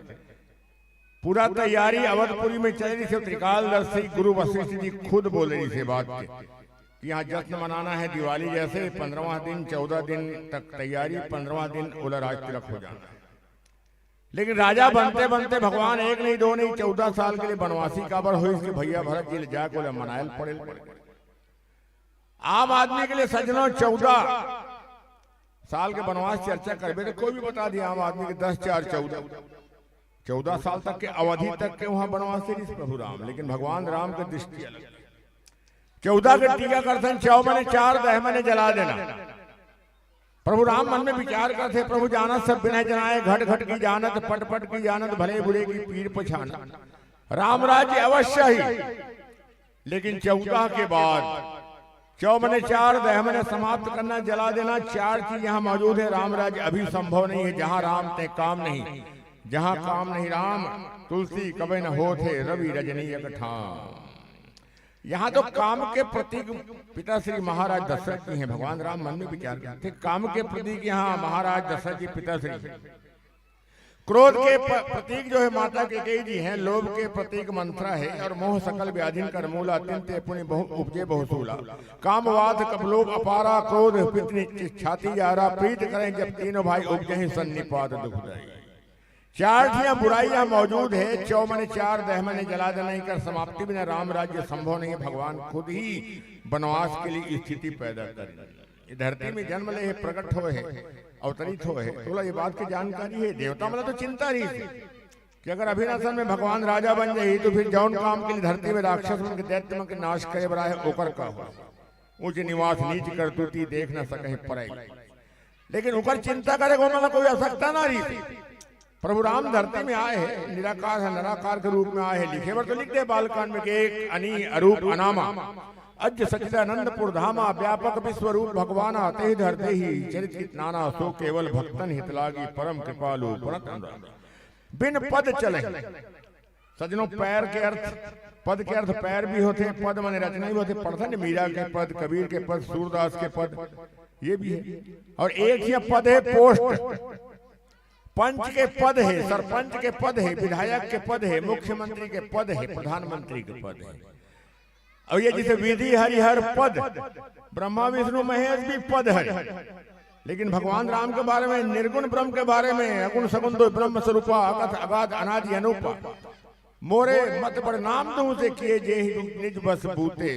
पूरा तैयारी अवधपुरी में चल रही थी। त्रिकालदर्शी गुरु वशिष्ठ जी खुद बोले इसे बात के कि यहाँ जश्न मनाना है दिवाली जैसे, पंद्रहवाँ दिन, चौदह दिन तक तैयारी, पंद्रहवाँ दिन ओला राज तिलक हो जाना है। लेकिन राजा बनते बनते भगवान एक नहीं, दो नहीं, चौदह साल के लिए बनवासी काबर होइस कि भैया भरत जी ले जाके ओला मनायल पड़े। आम आदमी के लिए सज्जनों, चौदह साल के बनवास चर्चा करबे तो कोई भी बता दिया आम आदमी के दस चार चौदह, चौदह साल तक के अवधि तक के वहां बनवास रहिस प्रभु राम, लेकिन भगवान राम के दृष्टि अलग। चौदह के टीका करथन, चौ मने चार, दह मने जला देना। प्रभु राम मन में विचार करथे, प्रभु जानत सब बिनय जनाए, घट घट की जानत, पट पट की जानत, भले बुरे की पीर पछानत। राम राज्य अवश्य ही, लेकिन चौदह के बाद चौ मने चार, दह मने समाप्त करना, जला देना। चार चीज यहाँ मौजूद है। राम राज्य अभी संभव नहीं है, जहाँ राम ते काम नहीं, जहाँ काम नहीं राम, तुलसी कबे न होत है, रवि रजनी एक ठाम। यहाँ तो काम के प्रतीक पिता श्री महाराज दशरथ जी हैं। भगवान राम मन में विचार करते, काम के प्रतीक यहाँ महाराज दशरथ जी पिता श्री। क्रोध के प-, प्रतीक जो है माता कैकेयी जी हैं, लोभ के प्रतीक मंथरा है, और मोह सकल व्याधिन कर मूला, तिनते पुनि बहु उपजे बहुसूला। काम वात कप लोभ अपारा, क्रोध पित निज छाती जारा, प्रीत करें जब तीनों भाई उपजहि सन्निपात दुखदाई। चार ठिया बुराइयां मौजूद है, चौ मने चार, दह मने जला देना, इनकर समाप्ति बिना राम राज्य संभव नहीं है। भगवान खुद ही बनवास के लिए स्थिति पैदा करें। ये धरती में जन्म ले हे, प्रकट होए हे, अवतरित होए हे, तोला ये बात की जानकारी है। देवता मन ला तो चिंता रहिस कि अगर अभी नसन में भगवान राजा बन जाही तो फिर जौन काम के लिए धरती में राक्षस मन के, दैत्य मन के नाश करे बर आए हे, ओकर का हो? ऊंच निवास नीच करतूती, देख न सकहीं परई। लेकिन ओकर चिंता करे के ओमन ला कोई आवश्यकता ना रहिस। प्रभु राम धरती में आए हे, निराकार हे, निराकार के रूप में आए हे। लिखे बर तो लिख दे बालकांड में कि एक अनी अरूप अनामा, अज्ज सच्चिदानंदपुर धामा, व्यापक विश्वरूप भगवाना, तेहि धर देहि चरित चित नाना, सो केवल भक्तन हित लागी, परम कृपालु परत अनुरागी। बिन पद चले। सज्जनों, पैर के अर्थ, पद के अर्थ पैर भी होथे, पद माने रचना भी होथे। पढ़थन मीरा के पद, कबीर के पद, सूरदास के पद, ये भी है। और एक ही पद है पोस्ट, पंच के पद है, सरपंच के पद है, विधायक के पद है, मुख्यमंत्री के पद है, प्रधानमंत्री के पद है। और ये जैसे विधि हरि हर पद, ब्रह्मा विष्णु महेश भी पद है। लेकिन भगवान राम के बारे में, निर्गुण ब्रह्म के बारे में, अगुण सगुण दो ब्रह्म स्वरूपा, अकथ अगाध अनादि अनूपा। मोरे मत बड़ नाम दूं से किए जे ही निज बस बूते।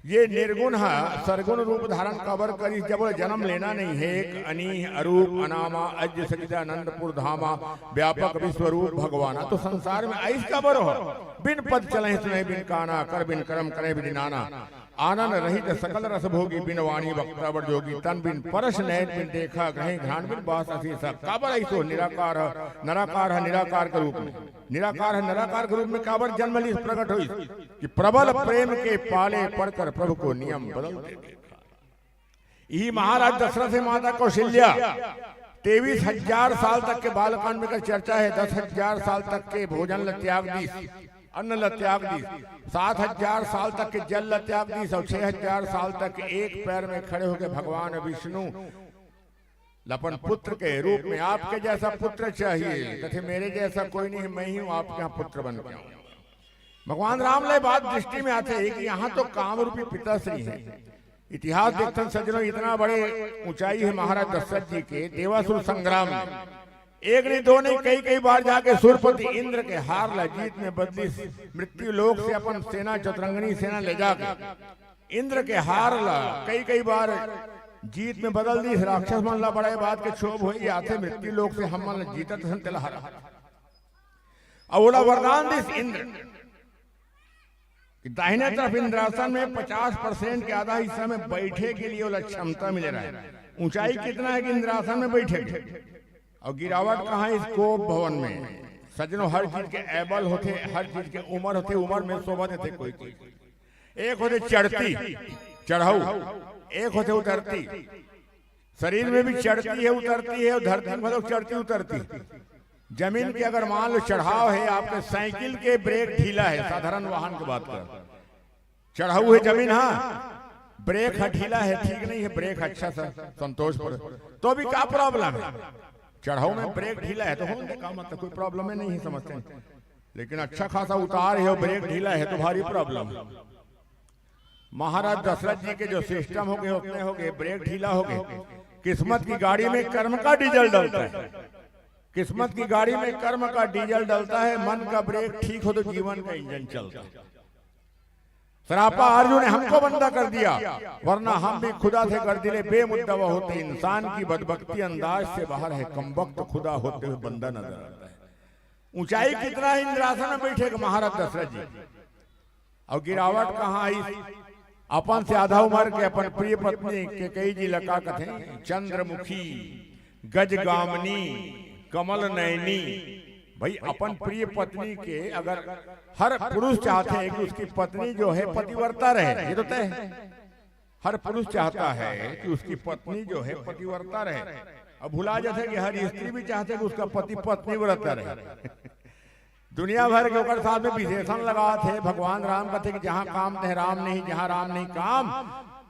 ये निर्गुण ह सरगुण रूप धारण काबर करिस, जब ओला जन्म लेना नहीं है। एक अनीह अरूप अनामा, अज्ज सचिदानंदपुर धामा, व्यापक विश्वरूप भगवाना। तो संसार में आइस काबर हो? बिन पद चलहि सुनहि बिन काना, कर बिन करम करहि विधि नाना। आनन रहित सकल रस भोगी, बिन वाणी वक्ता बड़ जोगी। तन बिन परस नैन बिन देखा, ग्रही घ्राण बिन बास अशेषा। काबर अइसो निराकार ह, निराकार ह, निराकार के रूप में। निराकार ह, निराकार के रूप में काबर जन्म लिस, प्रकट होइस कि प्रबल प्रेम के पाले पड़कर प्रभु को नियम बदलते देखा। इही महाराज दशरथ हे माता कौशल्या, तेईस हजार साल तक के बालकांड में कर चर्चा है, दस हजार साल तक के भोजन ल त्याग दीस, अन्न ल त्याग दीस, सात हजार साल तक के जल ल त्याग दीस और छह हजार साल तक एक पैर में खड़े होकर भगवान विष्णु ल अपन पुत्र के रूप में, आपके जैसा पुत्र चाहिए, कथे मेरे जैसा कोई नहीं, मैं ही हूं, आपके यहाँ पुत्र बन के आऊं। भगवान राम ले बात दृष्टि में आथे कि यहाँ तो काम रूपी पिताश्री है। इतिहास देखथन सज्जनों, इतना बड़े ऊंचाई है महाराज दशरथ जी के। देवासुर संग्राम में एक नहीं दो नहीं कई कई बार जाके सुरपति इंद्र के हार ला जीत में बदलिस, मृत्यु लोक से अपन सेना, चतुरंगनी सेना ले जाके इंद्र के हार ला कई कई बार जीत में बदल दिस। राक्षस मन ला बड़ा बात के क्षोभ होई, आथे मृत्यु लोक से हमन ला जीतत हन तेला हरा। अउ ओला वरदान दिस इंद्र कि दाहिने तरफ इंद्रासन में पचास परसेंट के आधा हिस्सा में बैठे के लिए ओला क्षमता मिले रहे। ऊंचाई कितना है कि इंद्रासन में बैठे के, और गिरावट कहाँ? इस कोप भवन में। सज्जनों, हर चीज के एबल होथे, हर चीज के उम्र होथे, उम्र में शोभा देथे कोई चीज। एक होथे चढ़ती, चढ़ऊ, एक होथे उतरती। शरीर में भी चढ़ती है, उतरती है, और धरती में घलो चढ़ती उतरती। जमीन के अगर मान लो चढ़ाव है, आपके साइकिल के ब्रेक ढीला है, साधारण वाहन की बात कर, चढ़ाऊ है जमीन, हाँ, ब्रेक ह ढीला हे, ठीक नहीं हे, ब्रेक अच्छा सा संतोष पर, तो भी का प्रॉब्लम हे? चढ़ाऊ में ब्रेक ढीला हे तो होने दे, का मतलब, कोई प्रॉब्लम ही नहीं हे, समझते हैं। लेकिन अच्छा खासा उतार हे अउ ब्रेक ढीला हे तो भारी प्रॉब्लम हे। महाराज दशरथ जी के जो सिस्टम हो गए, उतने हो गए, ब्रेक ढीला हो गए। किस्मत की गाड़ी में कर्म का डीजल डलता है, किस्मत की गाड़ी में कर्म का डीजल डलता है। मन का ब्रेक ठीक हो तो जीवन का इंजन चलता है। सरापा अर्जुन ने हमको बंदा कर दिया, वरना हम भी खुदा थे गर्दिले बेमुद्दा होते। इंसान की बदबख्ती अंदाज से बाहर है, कमबख्त खुदा होते हुए बंदा नजर आता है। ऊंचाई कितना है, इंद्रासन में बैठे महाराज दशरथ जी। अउ गिरावट कहाँ आई? अपन से आधा उमर के अपन प्रिय पत्नी कैकेयी जी ला का कथे, चंद्रमुखी, गजगामिनी, कमल नयनी। भाई, अपन प्रिय पत्नी के अगर हर पुरुष चाहते हैं कि उसकी पत्नी जो है पतिव्रता रहे, ये तो तय है। हर पुरुष चाहता है कि उसकी पत्नी जो है पतिव्रता रहे। अब भुला जाते हैं कि हर स्त्री भी चाहते हैं कि उसका पति पत्नी व्रता रहे। दुनिया भर के ओकर साथ में विशेषण लगात हे। भगवान राम कथे कि जहाँ काम तहे राम नहीं, जहाँ राम नहीं काम,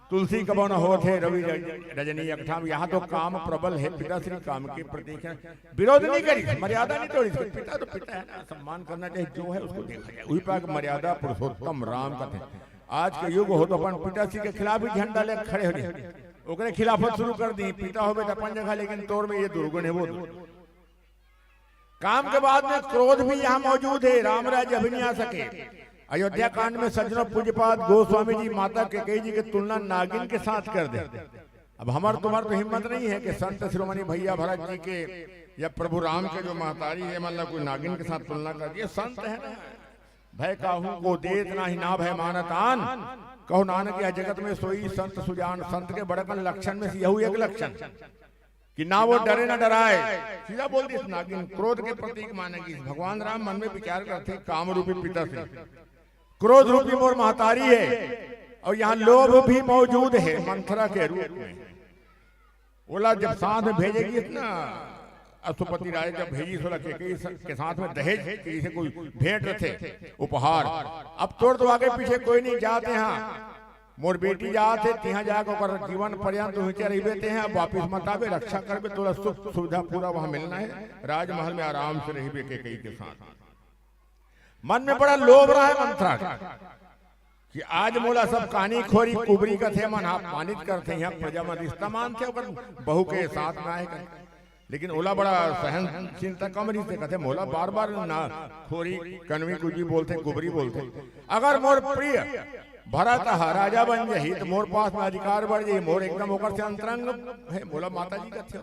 तुलसी कबो न होत हे, रवि रज-, रजनी अकठाम। यहाँ तो काम प्रबल है, पिताश्री काम के प्रतीक है। विरोध नहीं करी, मर्यादा नहीं तोड़ी। पिता तो पिता है ना, सम्मान करना चाहिए, जो है उसको देखा जाए। वही पाक मर्यादा पुरुषोत्तम राम कथे। आज के युग हो तो अपन पिताश्री के खिलाफ ही झंडा लेके खड़े हो जाए, ओकरे खिलाफत शुरू कर दी। पिता होबे तो अपन जगह, लेकिन तोर में ये दुर्गुण है, वो दुर्गुण। काम के बाद में क्रोध भी यहाँ मौजूद है, राम राज्य अभी नहीं आ सके। अयोध्या कांड में सज्जनों, पूज्यपाद गोस्वामी जी माता कैकेयी जी की तुलना नागिन के साथ कर दे। अब हमार तुम्हार तो हिम्मत नहीं है कि संत शिरोमणि भैया भरत जी के या प्रभु राम के जो महतारी है, मतलब कोई नागिन के साथ तुलना कर दिए। संत है ना, भय काहू को देत नाही ना भय मानत आन, कहो नानक यह जगत में सोई संत सुजान। संत के बड़कन लक्षण में से यहू एक लक्षण कि ना वो डरे ना डराए। सीधा बोल दिस नागिन, क्रोध के प्रतीक माने कि भगवान राम मन में विचार करते, काम रूपी पिताश्री, क्रोध रूपी मोर महतारी है, और यहाँ लोभ भी मौजूद है मंथरा के रूप में। ओला जब साथ में भेजेगी ना, अश्वपति राय जब भेजी ओला के, के, के साथ में दहेज, जैसे कोई भेंट रथे, उपहार, अब तोर तो आगे पीछे कोई नहीं जाते हैं। मोर बेटी जात हे, तिहाँ जाके ओकर जीवन पर्यंत उहिंचे रहिबे तें, अब वापिस मत आबे, रक्षा करबे, तोला सुख सुविधा पूरा वहाँ मिलना है, राजमहल में आराम से रहिबे कैकेयी के साथ। मन में बड़ा लोभ रहा है मंथरा के कि आज मोला सब कानी खोरी कुबरी कथे मन, अपमानित करथे, यहाँ प्रजा मन रिश्ता मानथे, ओकर बहू के साथ में आए करके। लेकिन ओला बड़ा सहनशीलता कम रहिस, कथे, "मोला बार-बार ना खोरी, कनवी कुजी बोलथे, कुबरी बोलथे। अगर मोर प्रिय भरत ह राजा बन जही, त मोर पास में अधिकार बढ़ जही, मोर एकदम ओकर से अंतरंग है।" मोला माता जी कथे,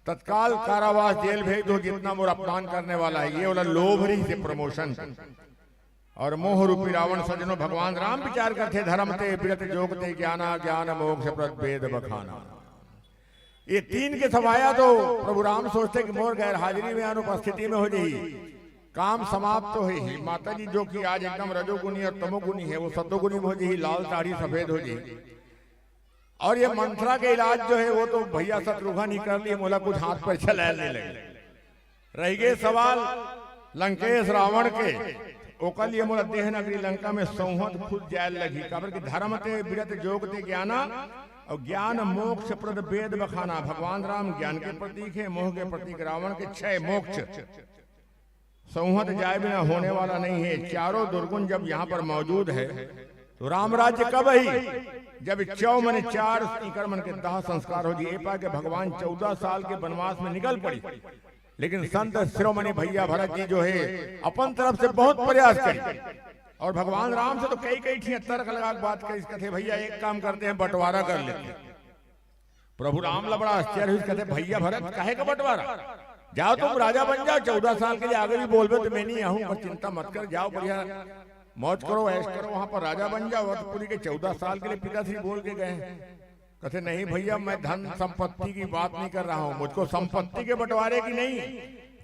"तत्काल कारावास जेल भेज दो, जितना मोर अपमान करने वाला है।" ये वाला लोभ रहिस हे promotion के। और मोह रूपी रावण सज्जनों, भगवान राम विचार करथे, "धर्म ते विरत जोग ते ज्ञाना, ज्ञान मोक्ष प्रद वेद बखाना।" ये तीन के सभाया तो प्रभु राम सोचथे कि मोर गैर हाजिरी में, अनुपस्थिति में हो जही, काम समाप्त तो हे ही। माता जी जो कि आज एकदम रजोगुणी और तमोगुणी है, वो सतोगुणी में हो जही, लाल साड़ी सफेद हो जही। और ये मंथरा के इलाज जो है, वो तो भैया शत्रुघ्न ही कर लिए, मोला कुछ हाथ पैर चलाए नहीं लगे। रह गए सवाल लंकेश रावण के, ओकर लिए मोला देह नगरी लंका में सौंहत खुद जाए लगी, काबर कि धर्म ते विरत जोग ते ज्ञाना और ज्ञान मोक्ष प्रद वेद बखाना। भगवान राम ज्ञान के प्रतीक है, मोह के प्रतीक रावण के क्षय मोक्ष, सौंहत जाए बिना होने वाला नहीं है। चारों दुर्गुण जब यहाँ पर मौजूद है तो राम राज्य कब ही? जब चौ मने चार, इकर मन के दाह संस्कार हो जी। ए पा के भगवान चौदह साल के वनवास में निकल पड़ी, लेकिन संत शिरोमणि भैया भरत जी जो है अपन तरफ से बहुत प्रयास करी और भगवान राम से तो कई कई ठिया तर्क लगा के बात करी, कथे, "भैया एक काम करते हैं, बंटवारा कर लेते हैं।" प्रभु राम ला बड़ा आश्चर्य हुई, कथे, "भैया भरत, काहे का बंटवारा? जाओ तुम राजा बन जाओ, चौदह साल के लिए आगे भी बोलबे तो मैं नहीं आहूँ, पर चिंता मत कर, जाओ बढ़िया मौज करो, ऐश करो, वहां पर राजा बन जाओ।" तो पूरी के चौदह साल के लिए पिताश्री बोल के गए हैं। कथे, "नहीं भैया, मैं धन संपत्ति की बात नहीं कर रहा हूँ, मुझको संपत्ति के बंटवारे की नहीं,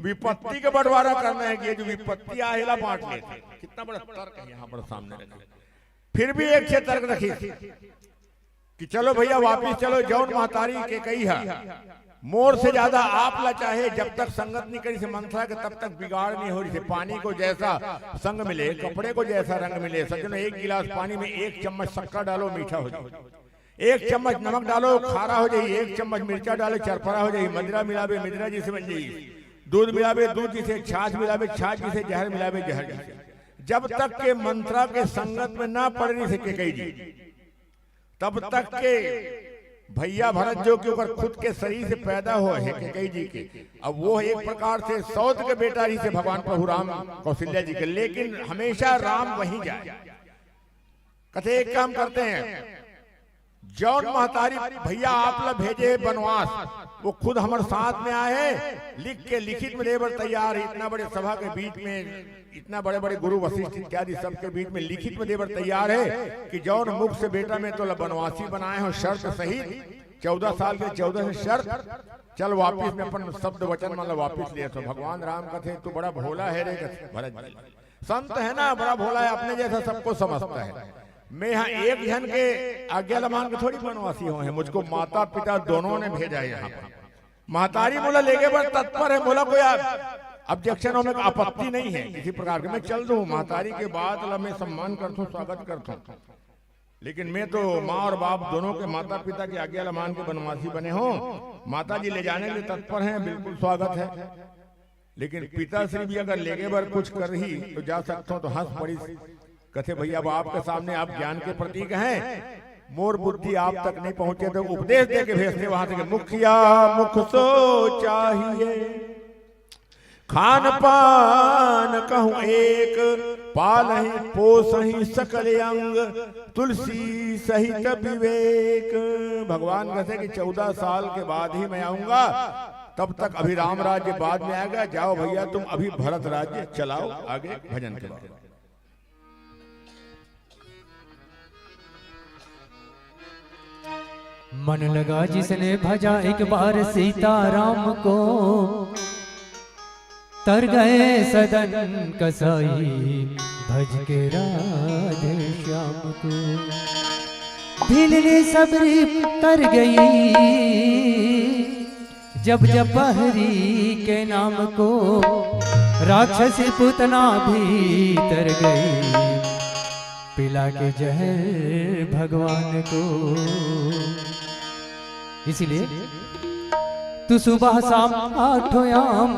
विपत्ति के बंटवारा करना है कि ये जो विपत्ति आए ला बांट लेते।" कितना बड़ा तर्क है यहाँ पर सामने रखा। फिर भी एक छे तर्क रखी कि चलो भैया वापिस चलो, जौन महतारी कैकेयी है मोर से ज्यादा आप ला चाहे, जब तक संगत नहीं करी से मंथरा के, तब तक बिगाड़ नहीं हो रही से। पानी को जैसा संग मिले, कपड़े को जैसा रंग मिले। सज्जनों, एक गिलास पानी में एक चम्मच शक्कर डालो, मीठा हो जाए। एक चम्मच नमक डालो, खारा हो जाई। एक चम्मच मिर्चा डालो, चरपरा हो जाई। मदिरा मिलावे, मदिरा जैसे बन जाई। दूध मिलावे, दूध जैसे। छाछ मिलावे, छाछ जैसे। जहर मिलावे, जहर जैसे। जब तक के मंथरा के संगत में ना पड़नी से केकई जी, तब तक के भैया भरत जो कि ओकर खुद के शरीर से पैदा हो है केकई जी के, अब वो एक प्रकार से सौत के बेटा ही से भगवान प्रभु राम कौशल्या जी के, लेकिन हमेशा राम वहीं जाए। कथे एक काम करते हैं, जौन महतारी भैया आप ला भेजे है बनवास, वो खुद हमर साथ में आए है, लिख के लिखित में दे बर तैयार है। इतना बड़े सभा के बीच में, इतना बड़े बड़े गुरु वशिष्ठ इत्यादि सबके बीच में लिखित में दे बर तैयार है कि जौन मुख से बेटा मैं तोला बनवासी बनाए हो शर्त सहित, चौदह साल के चौदह से शर्त, चल वापिस में अपन शब्द वचन मन ला वापिस ले। तो भगवान राम कथे, "तू बड़ा भोला है रे," कथे भरत जी। संत है ना, बड़ा भोला है, अपने जैसा सबको समझता है। मैं यहाँ एक जन के आज्ञा ला मान के थोड़ी बनवासी हो है, मुझको माता पिता दोनों ने भेजा है यहाँ पर। महतारी मोला लेगे बर तत्पर है, मोला कोई ऑब्जेक्शन हो, मैं आपत्ति नहीं है किसी प्रकार के, मैं चल दूँ। महतारी के बात ला मैं सम्मान करता हूँ, स्वागत करता हूँ, लेकिन मैं तो माँ और बाप दोनों के माता पिता की आज्ञा ला मान के बनवासी बने हूँ। माता जी ले जाने के लिए तत्पर हैं, बिल्कुल स्वागत है। लेकिन पिताश्री भी अगर लेगे बर कुछ करही तो जा सकथों, तो हंस पड़िस। कथे, "भैया, अब आपके सामने आप ज्ञान के प्रतीक हैं, मोर बुद्धि आप तक नहीं पहुंचे, तो उपदेश दे के भेजते वहां से कि मुखिया मुख सो चाहिए, खान पान कहूँ एक, पालही पोसही सकल अंग, तुलसी सहित विवेक।" भगवान कहते कि चौदह साल के बाद ही मैं आऊंगा, तब तक अभी राम राज्य बाद में आएगा। जाओ भैया, तुम अभी भरत राज्य चलाओ आगे भजन के बाद। मन लगा जिसने भजा एक बार सीताराम को, तर गए सदन कसाई भज के राधे श्याम को। भीलनी सबरी तर गई जब जब बहरी के नाम को, राक्षसी पुतना भी तर गई पिला के जहर भगवान को। इसीलिए तू सुबह शाम आठों याम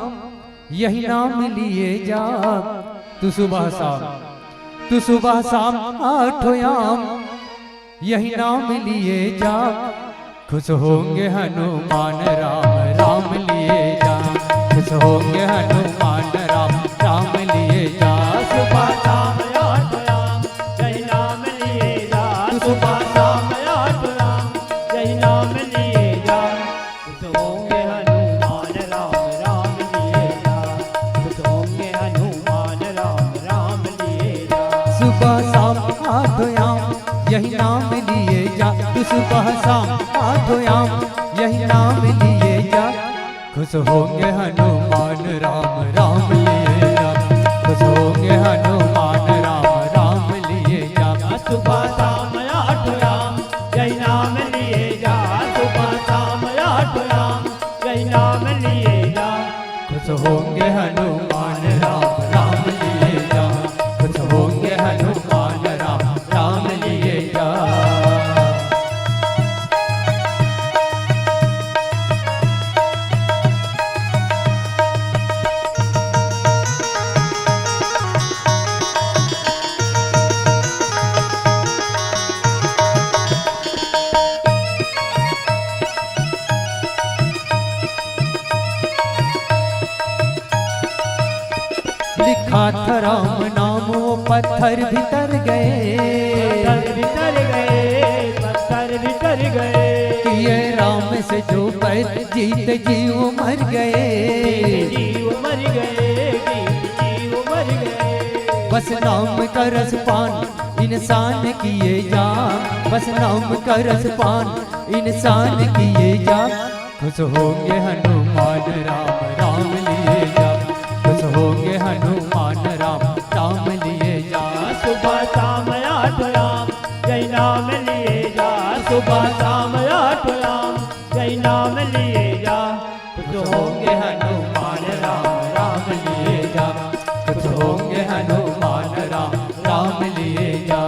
यही नाम लिए जा, तू सुबह शाम, तू सुबह शाम आठों याम यही नाम लिए जा। खुश होंगे हनुमान राम राम लिए जा, खुश होंगे हनुमान राम राम लिए जा। सुबह शाम आठ राम यही नाम लिए जा, सुबह शाम आठ राम यही नाम लिए जा। खुश होंगे हनुमान राम राम लिए जा, खुश होंगे हनुमान राम राम लिए जा। सुबह शाम आठ याम यही नाम लिए जा, तू सुबह शाम आठ याम यही नाम लिए जा। खुश होंगे हनुमान राम राम लिए जा, खुश होंगे हनुमान राम राम लिए जा। सुबह शाम आठ राम यही नाम लिए जा, सुबह शाम आठ राम यही नाम लिए जा। खुश होंगे हनुमान राम राम लिए जा, खुश होंगे हनुमान राम राम लिए जा। लिखा था राम नाम, वो पत्थर भी तर गए। पत्थर भी तर गए, पत्थर भी तर गए। किए राम से जो बैर, जीते जी वो मर गए। जीते जी वो मर गए, जीते जी वो मर गए। बस नाम का रस पान इंसान किए जा, बस नाम का रस पान इंसान किए जा। खुश होंगे हनुमान राम राम लिए जा, खुश होंगे हनुमान राम राम लिए जा। सुबह शाम आठ राम यही नाम लिए जा, सुबह शाम आठ राम यही नाम लिए जा। होंगे हनुमान राम राम लिए जा, कुछ होंगे हनुमान राम राम लिए जा।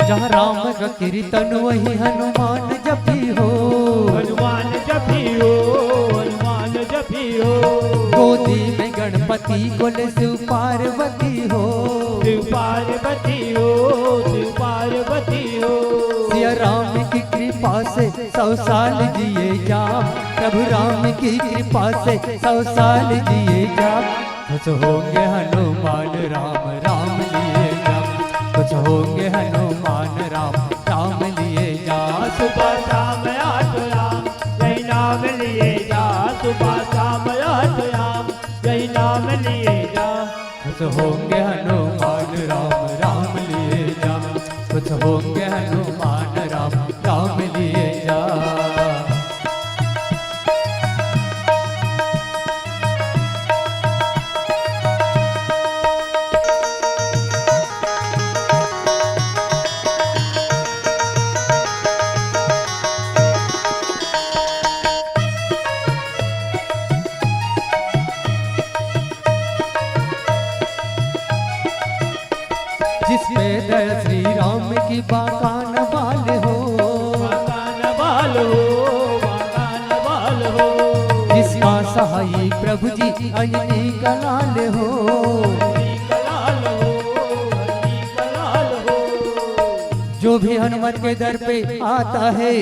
जहाँ राम का कीर्तन वही हनुमान जपी हो। हनुमान जपी हो, हनुमान जपी हो। गोदी में गणपति को ले शिव पार्वती हो। शिव पार्वती हो, शिव पार्वती हो। सिया राम की कृपा से सौ साल जिए जा, प्रभु राम की कृपा से सौ साल जिए जा। खुश होंगे हनुमान राम राम लिए जा, खुश होंगे हनुमान राम राम लिए जा। सुबह शाम आठ राम यही नाम लिए जा, सुबह शाम आठ राम यही नाम लिए जा। खुश होंगे हनुमान राम राम लिए जा, खुश होंगे हनुमान राम राम लिए जा। जिस पे दया श्री राम की बाकान बाल हो। बाकान बाल हो, बाकान बाल हो। जिसका सहाई प्रभु जी अंजनी का लाल हो। अंजनी का लाल हो, अंजनी का लाल हो। जो भी हनुमत के दर पे आता है,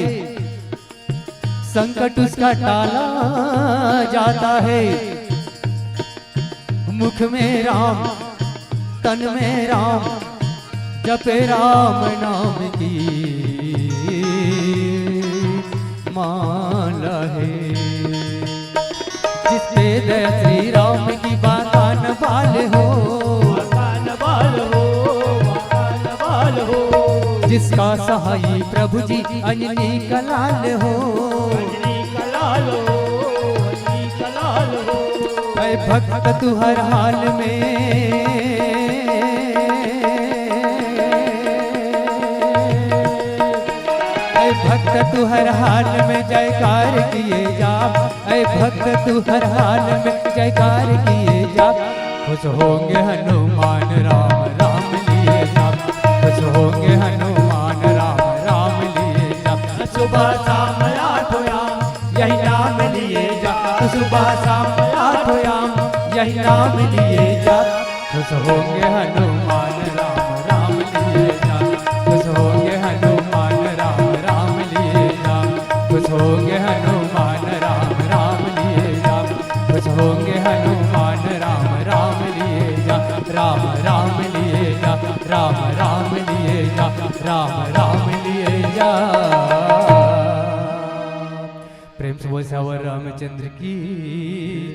संकट उसका टाला जाता है। मुख में राम, तन में राम, जपे राम नाम की माला है। जिस पे दया श्री राम की बाकान बाल हो। बाकान बाल हो, बाकान बाल हो। जिसका सहाई प्रभु जी अंजनी का लाल हो। अंजनी का लाल हो, अंजनी का लाल हो। ऐ भक्त तू हर हाल में, ऐ भक्त तू हर हाल में जयकार किए जा, ऐ भक्त तू हर हाल में जयकार किए जा। खुश होंगे हनुमान राम राम लिए जा, खुश होंगे हनुमान राम राम लिए जा। सुबह शाम आठ राम यही नाम लिए जा, सुबह शाम आठ राम यही नाम लिए जा। खुश होंगे हनुमान राम राम लिए जा, खुश होंगे हनुमान राम राम लिए जा, खुश होंगे हनुमान राम राम लिए जा, खुश होंगे हनुमान राम राम लिए जा, राम राम लिए जा, राम राम लिए जा, राम राम लिए जा। प्रेम से बोल सियावर रामचंद्र की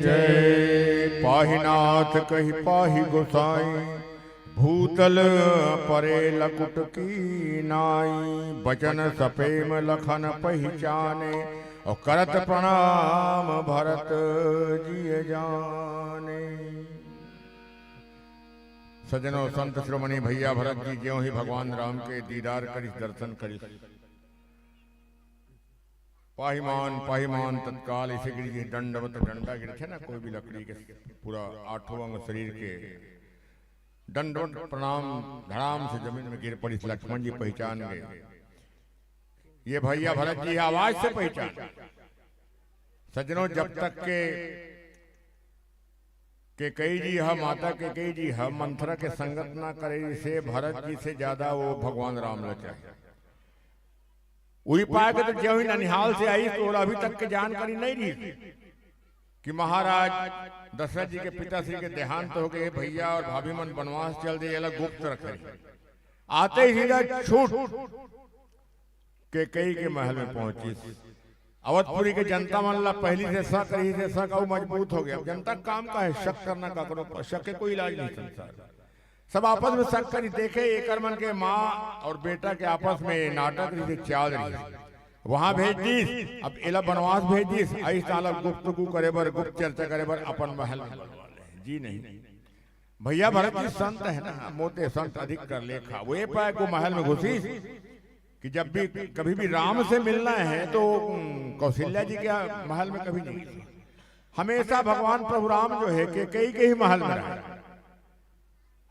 जय। पाहि नाथ कहि पाहि गोसाई, भूतल परे लकुट की नाई। बचन सपेम लखन पहिचाने, और करत प्रणाम भरत जिय जाने। सज्जनों, संत शिरोमणि भैया भरत जी ज्यों ही भगवान राम के दीदार करिस, दर्शन करिस, पाहिमान, पाहिमान तत्काल इसे गिर जी, दंडवत डंडा गिरथे ना, कोई भी लकड़ी के, पूरा आठों अंग शरीर के दंडवत प्रणाम धड़ाम से जमीन में गिर पड़िस। लक्ष्मण जी पहिचान गए, ये भैया भरत जी आवाज से पहिचान। सज्जनों, जब तक के केकई जी ह, माता केकई जी ह मंथरा के संगत ना करे, से भरत जी से ज्यादा वो भगवान राम ला चाहे। उही पाय के तो जब ही ननिहाल से आइस, तो ओला अभी तक के जानकारी नहीं रही कि महाराज दशरथ जी के पिताश्री के देहांत हो गए, भैया और भाभी मन बनवास चल दे, एला गुप्त रखे। आते ही सीधा छूट केकई के महल में पहुंचिस। अवधपुरी के जनता मन ला पहली से शक रहिस, शक अउ मजबूत हो गया। अब जनता के काम का है शक करना, का करो, शक के कोई इलाज नहीं संसार। सब आपस में शक करिस, देखे एकर मन के माँ और बेटा के आपस में नाटक रहिस, चाल रहिस। वहां भेज दिस, अब एला बनवास भेज दिस, अइस ताला गुप्तगु करे बर, गुप्त चर्चा करे बर अपन महल में बुलवा ले। जी नहीं, भैया भरत जी संत है ना, मोते संत अधिक कर लेखा। वो ए पाए को महल में घुसिस कि जब भी, कभी भी राम से मिलना है तो, हम्म, कौशल्या जी के महल में कभी नहीं। हमेशा भगवान प्रभु राम जो है, कैकेयी के ही महल में रहे।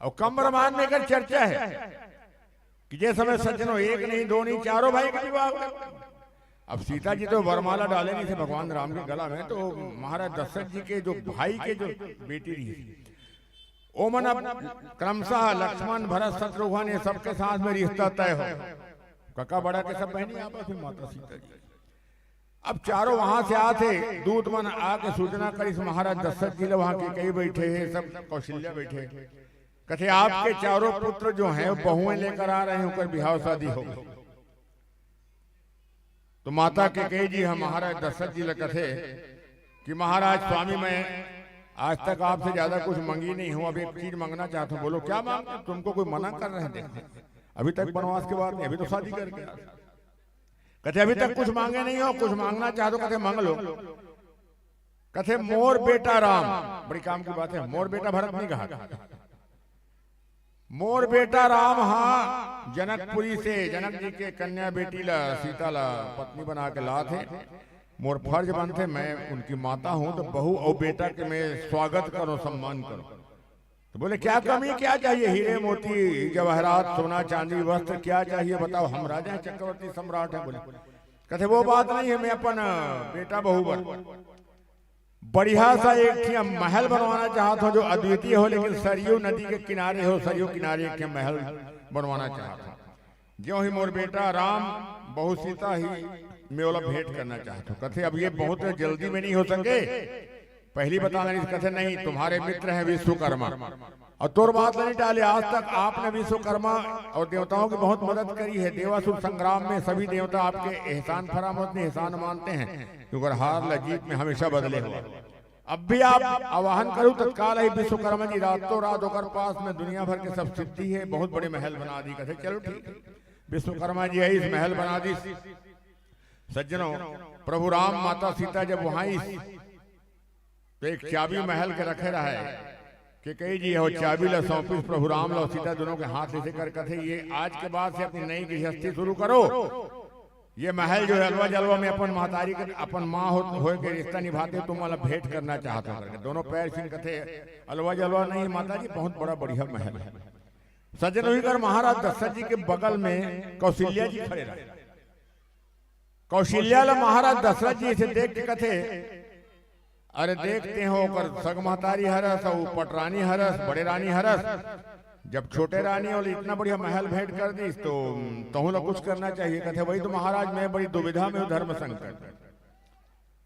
और कम ब्रह्मांड में एकर चर्चा है कि जे समय सज्जनों, एक नहीं, दो नहीं, चारों भाई के विवाह हो गए। अब सीता जी तो वरमाला डाले नहीं थे भगवान राम के गला में, तो महाराज दशरथ जी के जो भाई के जो बेटी रही, ओमन अब क्रमशः लक्ष्मण, भरत, शत्रुघ्न, ये सबके साथ में रिश्ता तय हो। कका बड़ा के सब बहनी आपस में, माता सीता जी। अब चारों वहां से आथे, दूत मन आके सूचना करिस महाराज दशरथ जी ले, वहां कैकेयी बैठे हैं, सब कौशल्या बैठे। कथे, "आपके चारों पुत्र जो हैं, वो बहुएं लेकर आ रहे हैं, उनकर बिहाव शादी हो गई।" तो माता कैकेयी जी हम महाराज दशरथ जी ले कथे कि, "महाराज स्वामी, मैं आज तक आपसे ज्यादा कुछ मंगी नहीं हूं, अब एक चीज मांगना चाहता हूं।" "बोलो, क्या मांगते हो? तुमको कोई मना कर रहे हैं? देखो, अभी तक बनवास के बाद नहीं, अभी तो शादी करके आ।" कथे, "अभी तक कुछ मांगे नहीं हो, कुछ मांगना चाहते हो?" कथे, "मांग लो।" कथे, "मोर बेटा राम," बड़ी काम की बात है, मोर बेटा भरत नहीं कहा, "मोर बेटा राम हा जनकपुरी से जनक जी के कन्या बेटी ला, सीता ला पत्नी बना के लात हे। मोर फर्ज बनथे, मैं उनकी माता हूं, तो बहू और बेटा के मैं स्वागत करूं, सम्मान करूं।" तो बोले, "क्या कमी, क्या चाहिए? हीरे मोती जवाहरात, सोना चांदी वस्त्र, क्या चाहिए बताओ? हम राजा हैं, चक्रवर्ती सम्राट हैं।" बोले, कथे, "वो बात नहीं है, मैं अपन, अ, बेटा बहू बर बढ़िया सा एक ठिया महल बनवाना चाहत हूं जो अद्वितीय हो, लेकिन सरयू नदी के किनारे हो, सरयू किनारे एक ठिया महल बनवाना चाहत हूं। ज्यों ही मोर बेटा राम, बहू सीता ही मैं ओला भेंट करना चाहत हूं।" कथे, "अब ये बहुत जल्दी में नहीं हो सके, पहली बताना नहीं।" कथे, "नहीं, तुम्हारे मित्र हैं विश्वकर्मा, और तोर बात नहीं टाले, आज तक आपने विश्वकर्मा और देवताओं की बहुत मदद करी है। देवासुर संग्राम में सभी देवता आपके एहसान फरामद नहीं, एहसान मानते हैं, क्योंकि हार ला जीत में हमेशा बदले हुए। अब भी आप आवाहन करू, तत्काल ही विश्वकर्मा जी रातों रात ओकर पास में दुनिया भर के सब सिद्धि है, बहुत बड़े महल बना दी।" कथे, "चलो ठीक है।" विश्वकर्मा जी आई, इस महल बना दी। सज्जनों, प्रभु राम, माता सीता जब वहां इस, तो एक चाबी महल के रखे रहे, कैकेयी जी हो चाबी ला सौंपिस प्रभु राम ला, सीता दोनों के हाथ ऐसे कर कथे, "ये आज के बाद से अपनी नई गृहस्थी शुरू करो।" ये महल जो है अलवा जलवा में अपन महतारी के, अपन माँ हो, होए के रिश्ता निभाते, तुम वाला भेंट करना चाहते हो करके। दोनों पैर छीन कथे, "अलवा जलवा नहीं माता जी, बहुत बड़ा बढ़िया महल है।" सज्जन हुई कर महाराज दशरथ जी के बगल में कौशल्या जी खड़े रहे। कौशल्या ला महाराज दशरथ जी से देख के कथे, "अरे देखते हो, ओकर सग महतारी हरस, अउ पटरानी हरस, बड़े रानी हरस। जब छोटे रानी वाले इतना बढ़िया महल भेंट कर दीस, तो तहूं ला कुछ करना चाहिए।" कथे, "वही तो महाराज, मैं बड़ी दुविधा में हूं, धर्म संकट।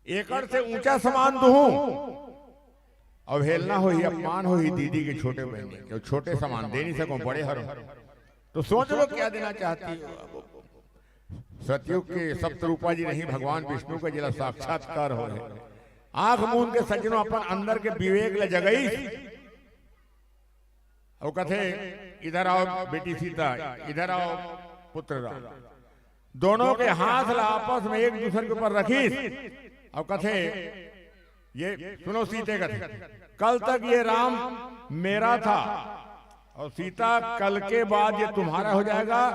एकर से ऊंचा समान दूं, अवहेलना होही, अपमान होही दीदी के छोटे बहन के, छोटे समान दे नहीं सकूं, बड़े हरो। तो सोच लो क्या देना चाहती हो।" सतयुग के सप्त रूपा जी नहीं, भगवान विष्णु का जिला साक्षात्कार हो है। आंख मूंद के सज्जनों अपन अंदर के विवेक ले जगई। अउ कथे, "इधर आओ बेटी सीता, इधर आओ पुत्र राम।" दोनों के हाथ ला आपस में एक दूसरे के ऊपर रखिस अउ कथे, "ये सुनो सीते," कथे, "कल तक ये राम मेरा था और सीता, कल के बाद ये तुम्हारा हो जाएगा।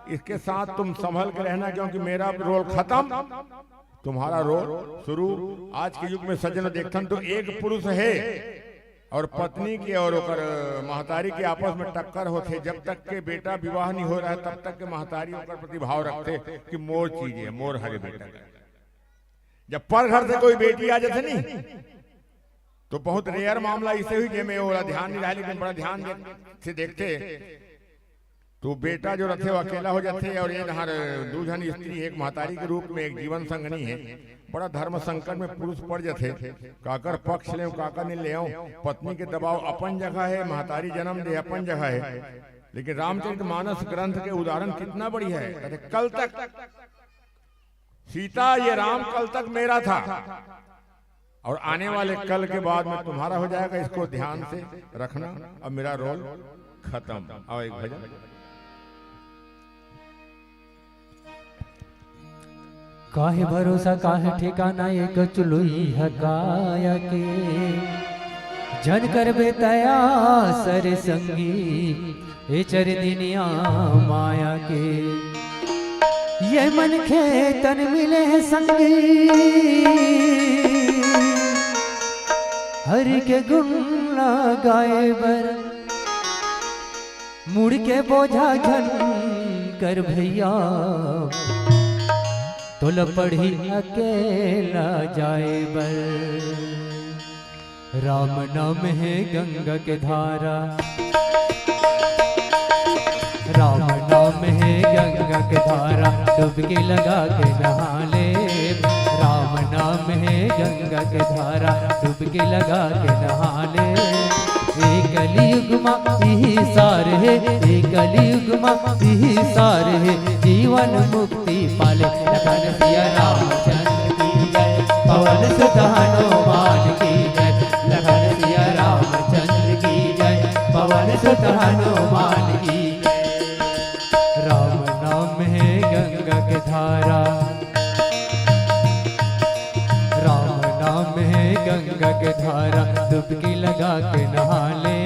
इसके साथ तुम संभल के रहना, क्योंकि मेरा रोल खत्म, तुम्हारा रोल शुरू।" आज के युग में सज्जन देखथन तो एक पुरुष है और पत्नी के और ओकर महतारी के आपस में टक्कर होथे। जब तक के बेटा विवाह नहीं हो रहा है, तब तक के महतारी ओकर प्रति भाव रखथे कि मोर चीज है, मोर हरे बेटा। जब पर घर से कोई बेटी आ जाथे नहीं, तो बहुत रेयर मामला इसे हुई, जेमे ओला ध्यान नहीं रहा, लेकिन बड़ा ध्यान दे, से देखथे। तो बेटा जो रथे, वो अकेला हो जाथे और ये नहर दू झन स्त्री, एक महतारी के रूप में, एक जीवन संगनी है। बड़ा धर्म संकट में पुरुष पड़ जाथे। काकर पक्ष लेव, काकर नहीं लेव। पत्नी के दबाव अपन जगह है, महतारी जन्म दे अपन जगह है, लेकिन रामचरित मानस ग्रंथ के उदाहरण कितना बढ़िया है। कहते, "कल तक सीता, ये राम कल तक मेरा था और आने वाले कल के बाद में तुम्हारा हो जाएगा, इसको ध्यान से रखना।" अब मेरा रोल खत्म। आओ एक भजन। काहे भरोसा, काहे ठिकाना, एक चुलुई ह काया के। जन करबे तया सर संगी, ए चरनिया माया के। ये मनखे तन मिले हे संगी, हरि के गुण ला गाए बर। मुड़ के बोझा झन कर भैया, तोला पड़ही अकेला जाए बर। राम नाम हे गंगा के धारा, राम नाम हे गंगा के धारा, डुबकी लगा के नहा ले। राम नाम हे गंगा के धारा, डुबकी लगा के नहा ले। ए कलयुग मा इही सार हे, ए कलयुग मा इही सार हे, जीवन मुक्ति पाले। लखन सिया रामचंद्र की जय, पवन सुत हनुमान की जय। लखन सिया रामचंद्र की जय, पवन सुत हनुमान की जय। राम नाम हे गंगा के धारा, राम नाम हे गंगा के धारा, डुबकी लगा के नहा ले।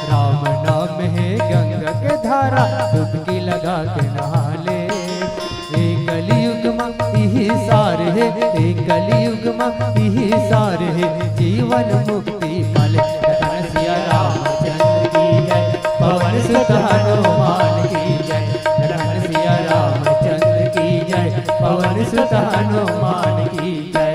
राम नाम हे गंगा के धारा, डुबकी लगा के नहा ले। ए कलयुग मा इही सार हे, ए कलयुग मा इही सार हे, जीवन मुक्ति पाले। लखन सिया रामचंद्र की जय, पवन सुत हनुमान की जय। लखन सिया रामचंद्र की जय, पवन सुत हनुमान की जय।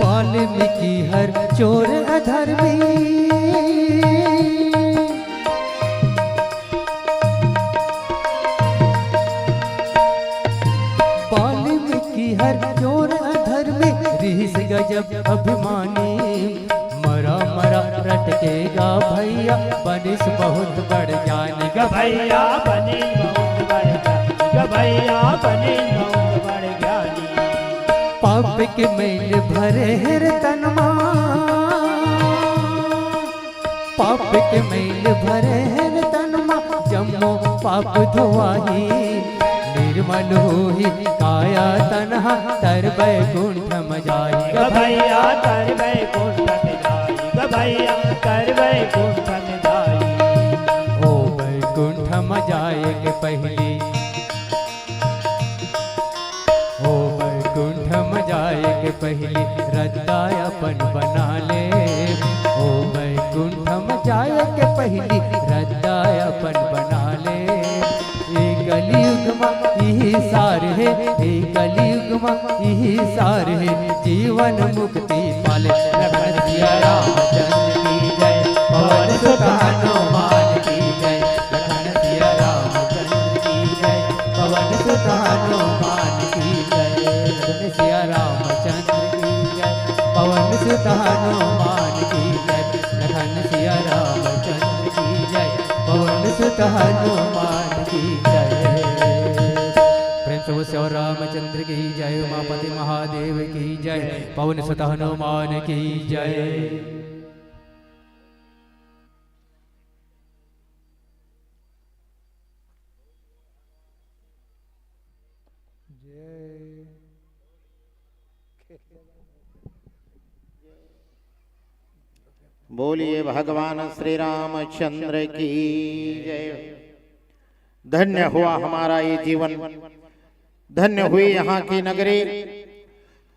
वाल्मीकि हर चोर अधर्मी, वाल्मीकि हर चोर अधर्मी, रिहिस गजब अभिमानी। मरा मरा रटके गा भैया, बनिस बहुत बड़ ज्ञानी। गा भैया बनिस बहुत बड़ ज्ञानी, गा भैया बनिस बहुत बड़ ज्ञानी। पाप के मैल भरे हे रे तन मा, पाप के मैल भरे हे रे तन मा, जम्मो पाप धोवाही। निर्मल होही काया तन हा, तर बैकुंठ म जाही। गा भैया तर बैकुंठ म जाही, गा भैया तर बैकुंठ म जाही। ओ बैकुंठ म जाए के पहिली, ओ बैकुंठ म जाए के पहिली रद्दा अपन बना ले। ओ बैकुंठ म जाए के पहिली रद्दा अपन बना ले। ए कलयुग मा इही सार हे, ए कलयुग मा इही सार हे, जीवन मुक्ति पाले। लखन सिया रामचंद्र की जय, पवन सुत हनुमान की जय। लखन सिया रामचंद्र की जय, पवन सुत हनुमान की जय। लखन सिया रामचंद्र की जय, पवन सुत हनुमान की जय। लखन सिया रामचंद्र की जय, पवन सुत हनुमान की जय। प्रेम से बोल सिया रामचंद्र की जय, उमापति महादेव की जय, पवन सुत हनुमान की जय। जय। बोलिए भगवान श्री रामचंद्र की जय। धन्य हुआ हमारा ये जीवन, धन्य हुई यहाँ की नगरी।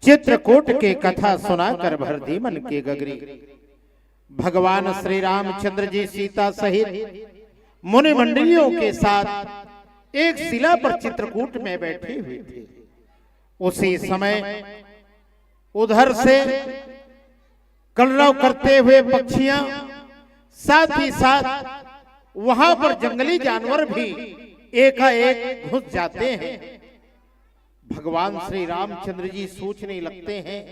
चित्रकूट की कथा सुनाकर भर दी मन की गगरी। भगवान श्री रामचंद्र जी सीता सहित मुनि मंडलियों के साथ एक शिला पर चित्रकूट में बैठे हुए थे। उसी समय उधर से कलरव करते हुए पक्षियां, साथ ही साथ वहां पर जंगली जानवर भी एकाएक घुस जाते हैं। भगवान श्री रामचंद्र जी सोचने लगते हैं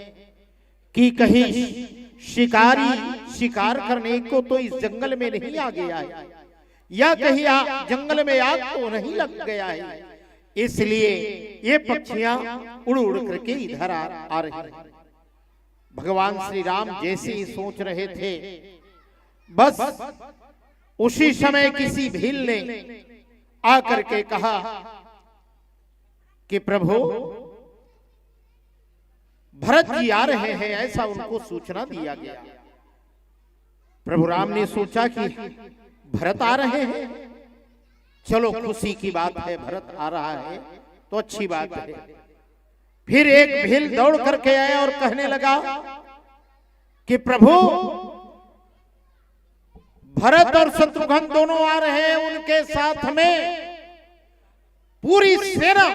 कि कहीं शिकारी शिकार करने को तो इस जंगल में नहीं आ गया है, या कहीं आ, जंगल में आग तो नहीं लग गया है, इसलिए ये पक्षियां उड़ उड़ करके इधर आ, आ रही हैं। भगवान श्री राम जैसे ही सोच रहे थे, बस उसी समय किसी भील ने आकर के कहा कि प्रभु, भरत जी आ रहे हैं, ऐसा उनको सूचना दिया गया। प्रभु राम ने सोचा कि भरत आ रहे हैं, चलो, खुशी की बात है, भरत आ रहा है तो अच्छी बात है। फिर एक भील दौड़ करके आया और कहने लगा कि प्रभु, भरत और शत्रुघ्न दोनों आ रहे हैं, उनके साथ में पूरी सेना,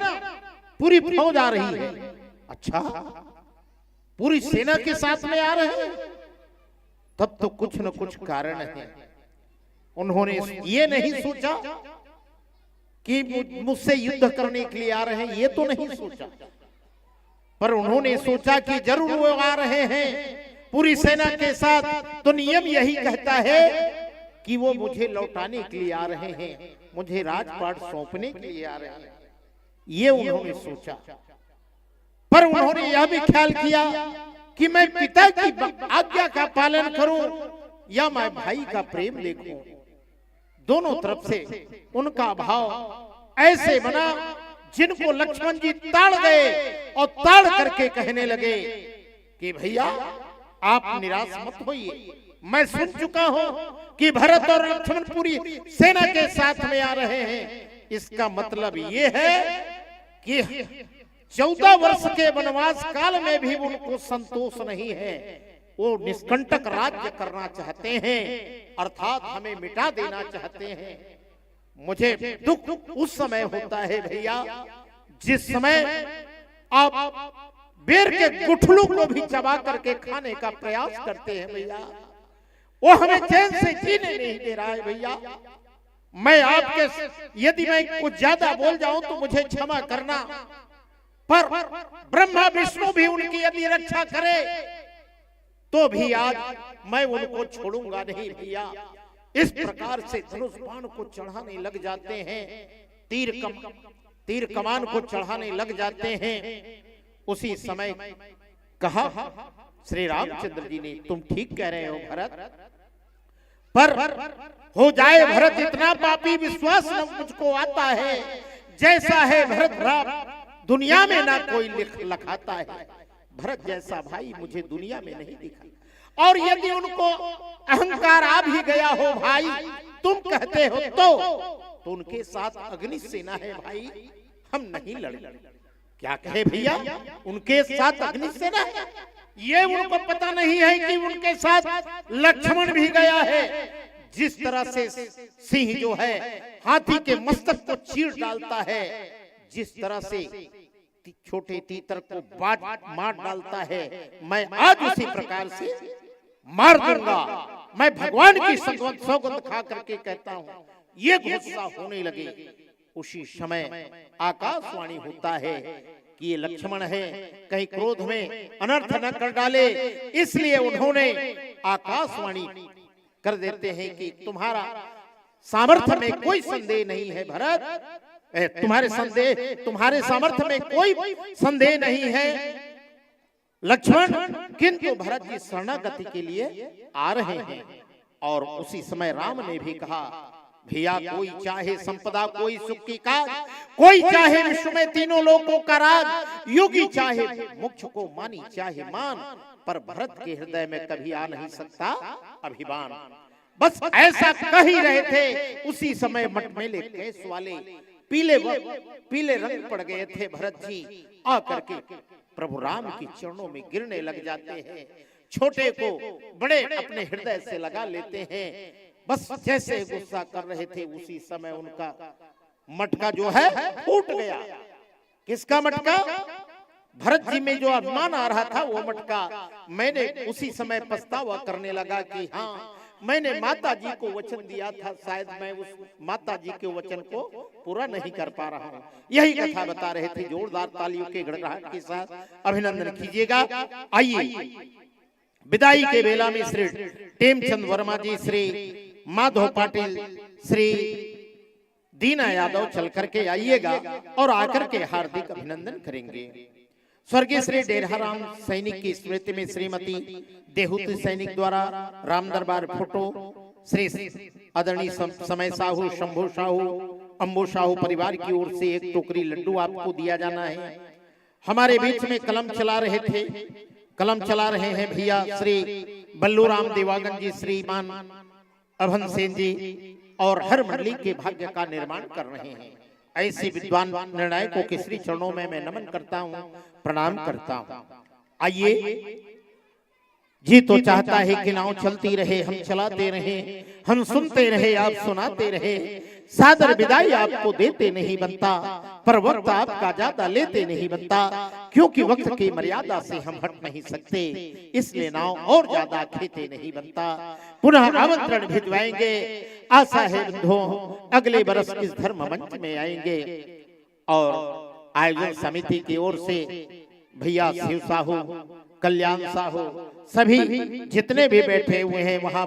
पूरी फौज आ रही है। अच्छा, पूरी सेना के साथ में आ रहे हैं, तब तो कुछ न कुछ कारण है। उन्होंने ये नहीं सोचा कि मु-, मुझसे युद्ध करने के लिए आ रहे हैं, ये तो नहीं सोचा, पर उन्होंने सोचा कि जरूर वो आ रहे हैं पूरी सेना के साथ, तो नियम यही कहता है कि वो मुझे लौटाने के लिए आ रहे हैं, मुझे राजपाट सौंपने के लिए आ रहे हैं, ये उन्होंने सोचा। पर उन्होंने यह भी ख्याल किया कि मैं पिता की ब-, आज्ञा का पालन करूं या मैं भाई का प्रेम देखूं। दोनों तरफ से उनका भाव ऐसे बना, जिनको लक्ष्मण जी ताड़ गए और ताड़ करके कहने लगे कि भैया, आप निराश मत होइए, मैं सुन चुका हूं कि भरत और लक्ष्मण पूरी सेना के साथ में आ रहे हैं। इसका मतलब ये है कि चौदह वर्ष के वनवास काल में भी उनको संतोष नहीं है। वो निष्कंटक राज्य करना चाहते हैं, अर्थात हमें मिटा देना चाहते हैं। मुझे दुख उस समय होता है भैया, जिस समय आप बेर के गुठलों को भी चबा करके खाने का प्रयास करते हैं भैया। वो हमें चैन से जीने नहीं दे रहा है भैया। मैं आपके, यदि मैं कुछ ज्यादा बोल जाऊं तो मुझे क्षमा करना, पर ब्रह्मा विष्णु भी उनकी यदि रक्षा करे तो भी आज मैं उनको छोड़ूंगा नहीं भैया। इस प्रकार से धनुष बाण को चढ़ाने लग जाते हैं, तीर कम, तीर कमान को चढ़ाने लग जाते हैं। उसी समय कहा श्री रामचंद्र जी ने, तुम ठीक कह रहे हो भरत, पर हो जाए भरत इतना पापी, विश्वास न मुझको आता है, जैसा है भरत राम दुनिया में ना कोई लिख लखाता है। भरत जैसा भाई मुझे दुनिया में नहीं दिखा। और यदि उनको अहंकार आ भी गया हो भाई, तुम कहते हो तो, तो उनके साथ अग्नि सेना है भाई, हम नहीं लड़ेंगे। क्या कहे भैया, उनके साथ अग्नि सेना है। ये उनको पता नहीं है कि उनके साथ लक्ष्मण भी गया है। जिस तरह से सिंह जो है हाथी के मस्तक को चीर डालता है, जिस तरह से ती-, छोटे तीतर को बाज मार डालता है, मैं आज उसी प्रकार से मार दूंगा। मैं भगवान की सौगंध, सौगंध खा करके कहता हूं, ये गुस्सा होने लगे। उसी समय आकाशवाणी होता है कि ये लक्ष्मण है, कहीं क्रोध में अनर्थ न कर डाले, इसलिए उन्होंने आकाशवाणी कर देते हैं कि तुम्हारा सामर्थ्य में कोई संदेह नहीं है भरत, ए, तुम्हारे संदेह, तुम्हारे सामर्थ्य में कोई संदेह नहीं है लक्ष्मण, किंतु भरत जी शरणागति के लिए आ रहे हैं। और उसी समय राम ने भी कहा, भैया, कोई चाहे संपदा, कोई सुख की काज, कोई चाहे विश्व में तीनों लोकों का राज, योगी चाहे मोक्ष को मानी चाहे मान, पर भरत के हृदय में कभी आ नहीं सकता अभिमान। बस ऐसा कह ही रहे थे, उसी समय मटमैले केश वाले पीले व-, पीले रंग पड़ गए थे भरत जी। आकर के प्रभु राम के चरणों में गिरने लग जाते हैं, छोटे को बड़े अपने हृदय से लगा लेते हैं। बस जैसे गुस्सा कर रहे थे, उसी समय उनका मटका जो है फूट गया। किसका मटका? भरत जी में जो अभिमान आ रहा था वो मटका। मैंने उसी समय पछतावा करने लगा कि हाँ, मैंने माता जी को वचन दिया था, शायद मैं उस माता जी के वचन को पूरा नहीं कर पा रहा हूँ। यही कथा बता रहे थे। जोरदार तालियों के गड़गड़ाहट के साथ अभिनंदन कीजिएगा। आइए, विदाई के बेला में श्री टेमचंद वर्मा जी, श्री माधव पाटिल, श्री दीना यादव चल करके आइएगा और आकर के हार्दिक अभिनंदन करेंगे। स्वर्गीय श्री डेरहाराम सैनिक की स्मृति में श्रीमती देहूती सैनिक द्वारा राम दरबार फोटो, श्री आदरणीय सम-, समय साहू, शंभू साहू, अंबू साहू परिवार की ओर से एक टोकरी लड्डू आपको दिया जाना है। हमारे बीच में कलम चला रहे थे, कलम चला रहे हैं भैया श्री बल्लूराम देवागन जी, श्रीमान अभन सेन जी और हर मंडली के भाग्य का निर्माण कर रहे हैं। ऐसे विद्वान निर्णायकों के श्री चरणों में मैं नमन करता हूँ, प्रणाम करता हूँ। आइए, जी तो चाहता है कि नाव चलती रहे, हम चलाते रहे, हम सुनते रहे, आप सुनाते रहे। सादर विदाई आपको देते नहीं बनता, पर वक्त आपका ज्यादा लेते नहीं बनता, क्योंकि वक्त की मर्यादा से हम हट नहीं सकते, इसलिए नाव और ज्यादा खेते नहीं बनता। पुनः आमंत्रण भिजवाएंगे। आशा है बंधुओं, अगले बरस इस धर्म मंच में आएंगे। और आयोजन समिति की ओर से भैया शिव साहू, कल्याण साहू, सभी जितने भी बैठे हुए हैं वहां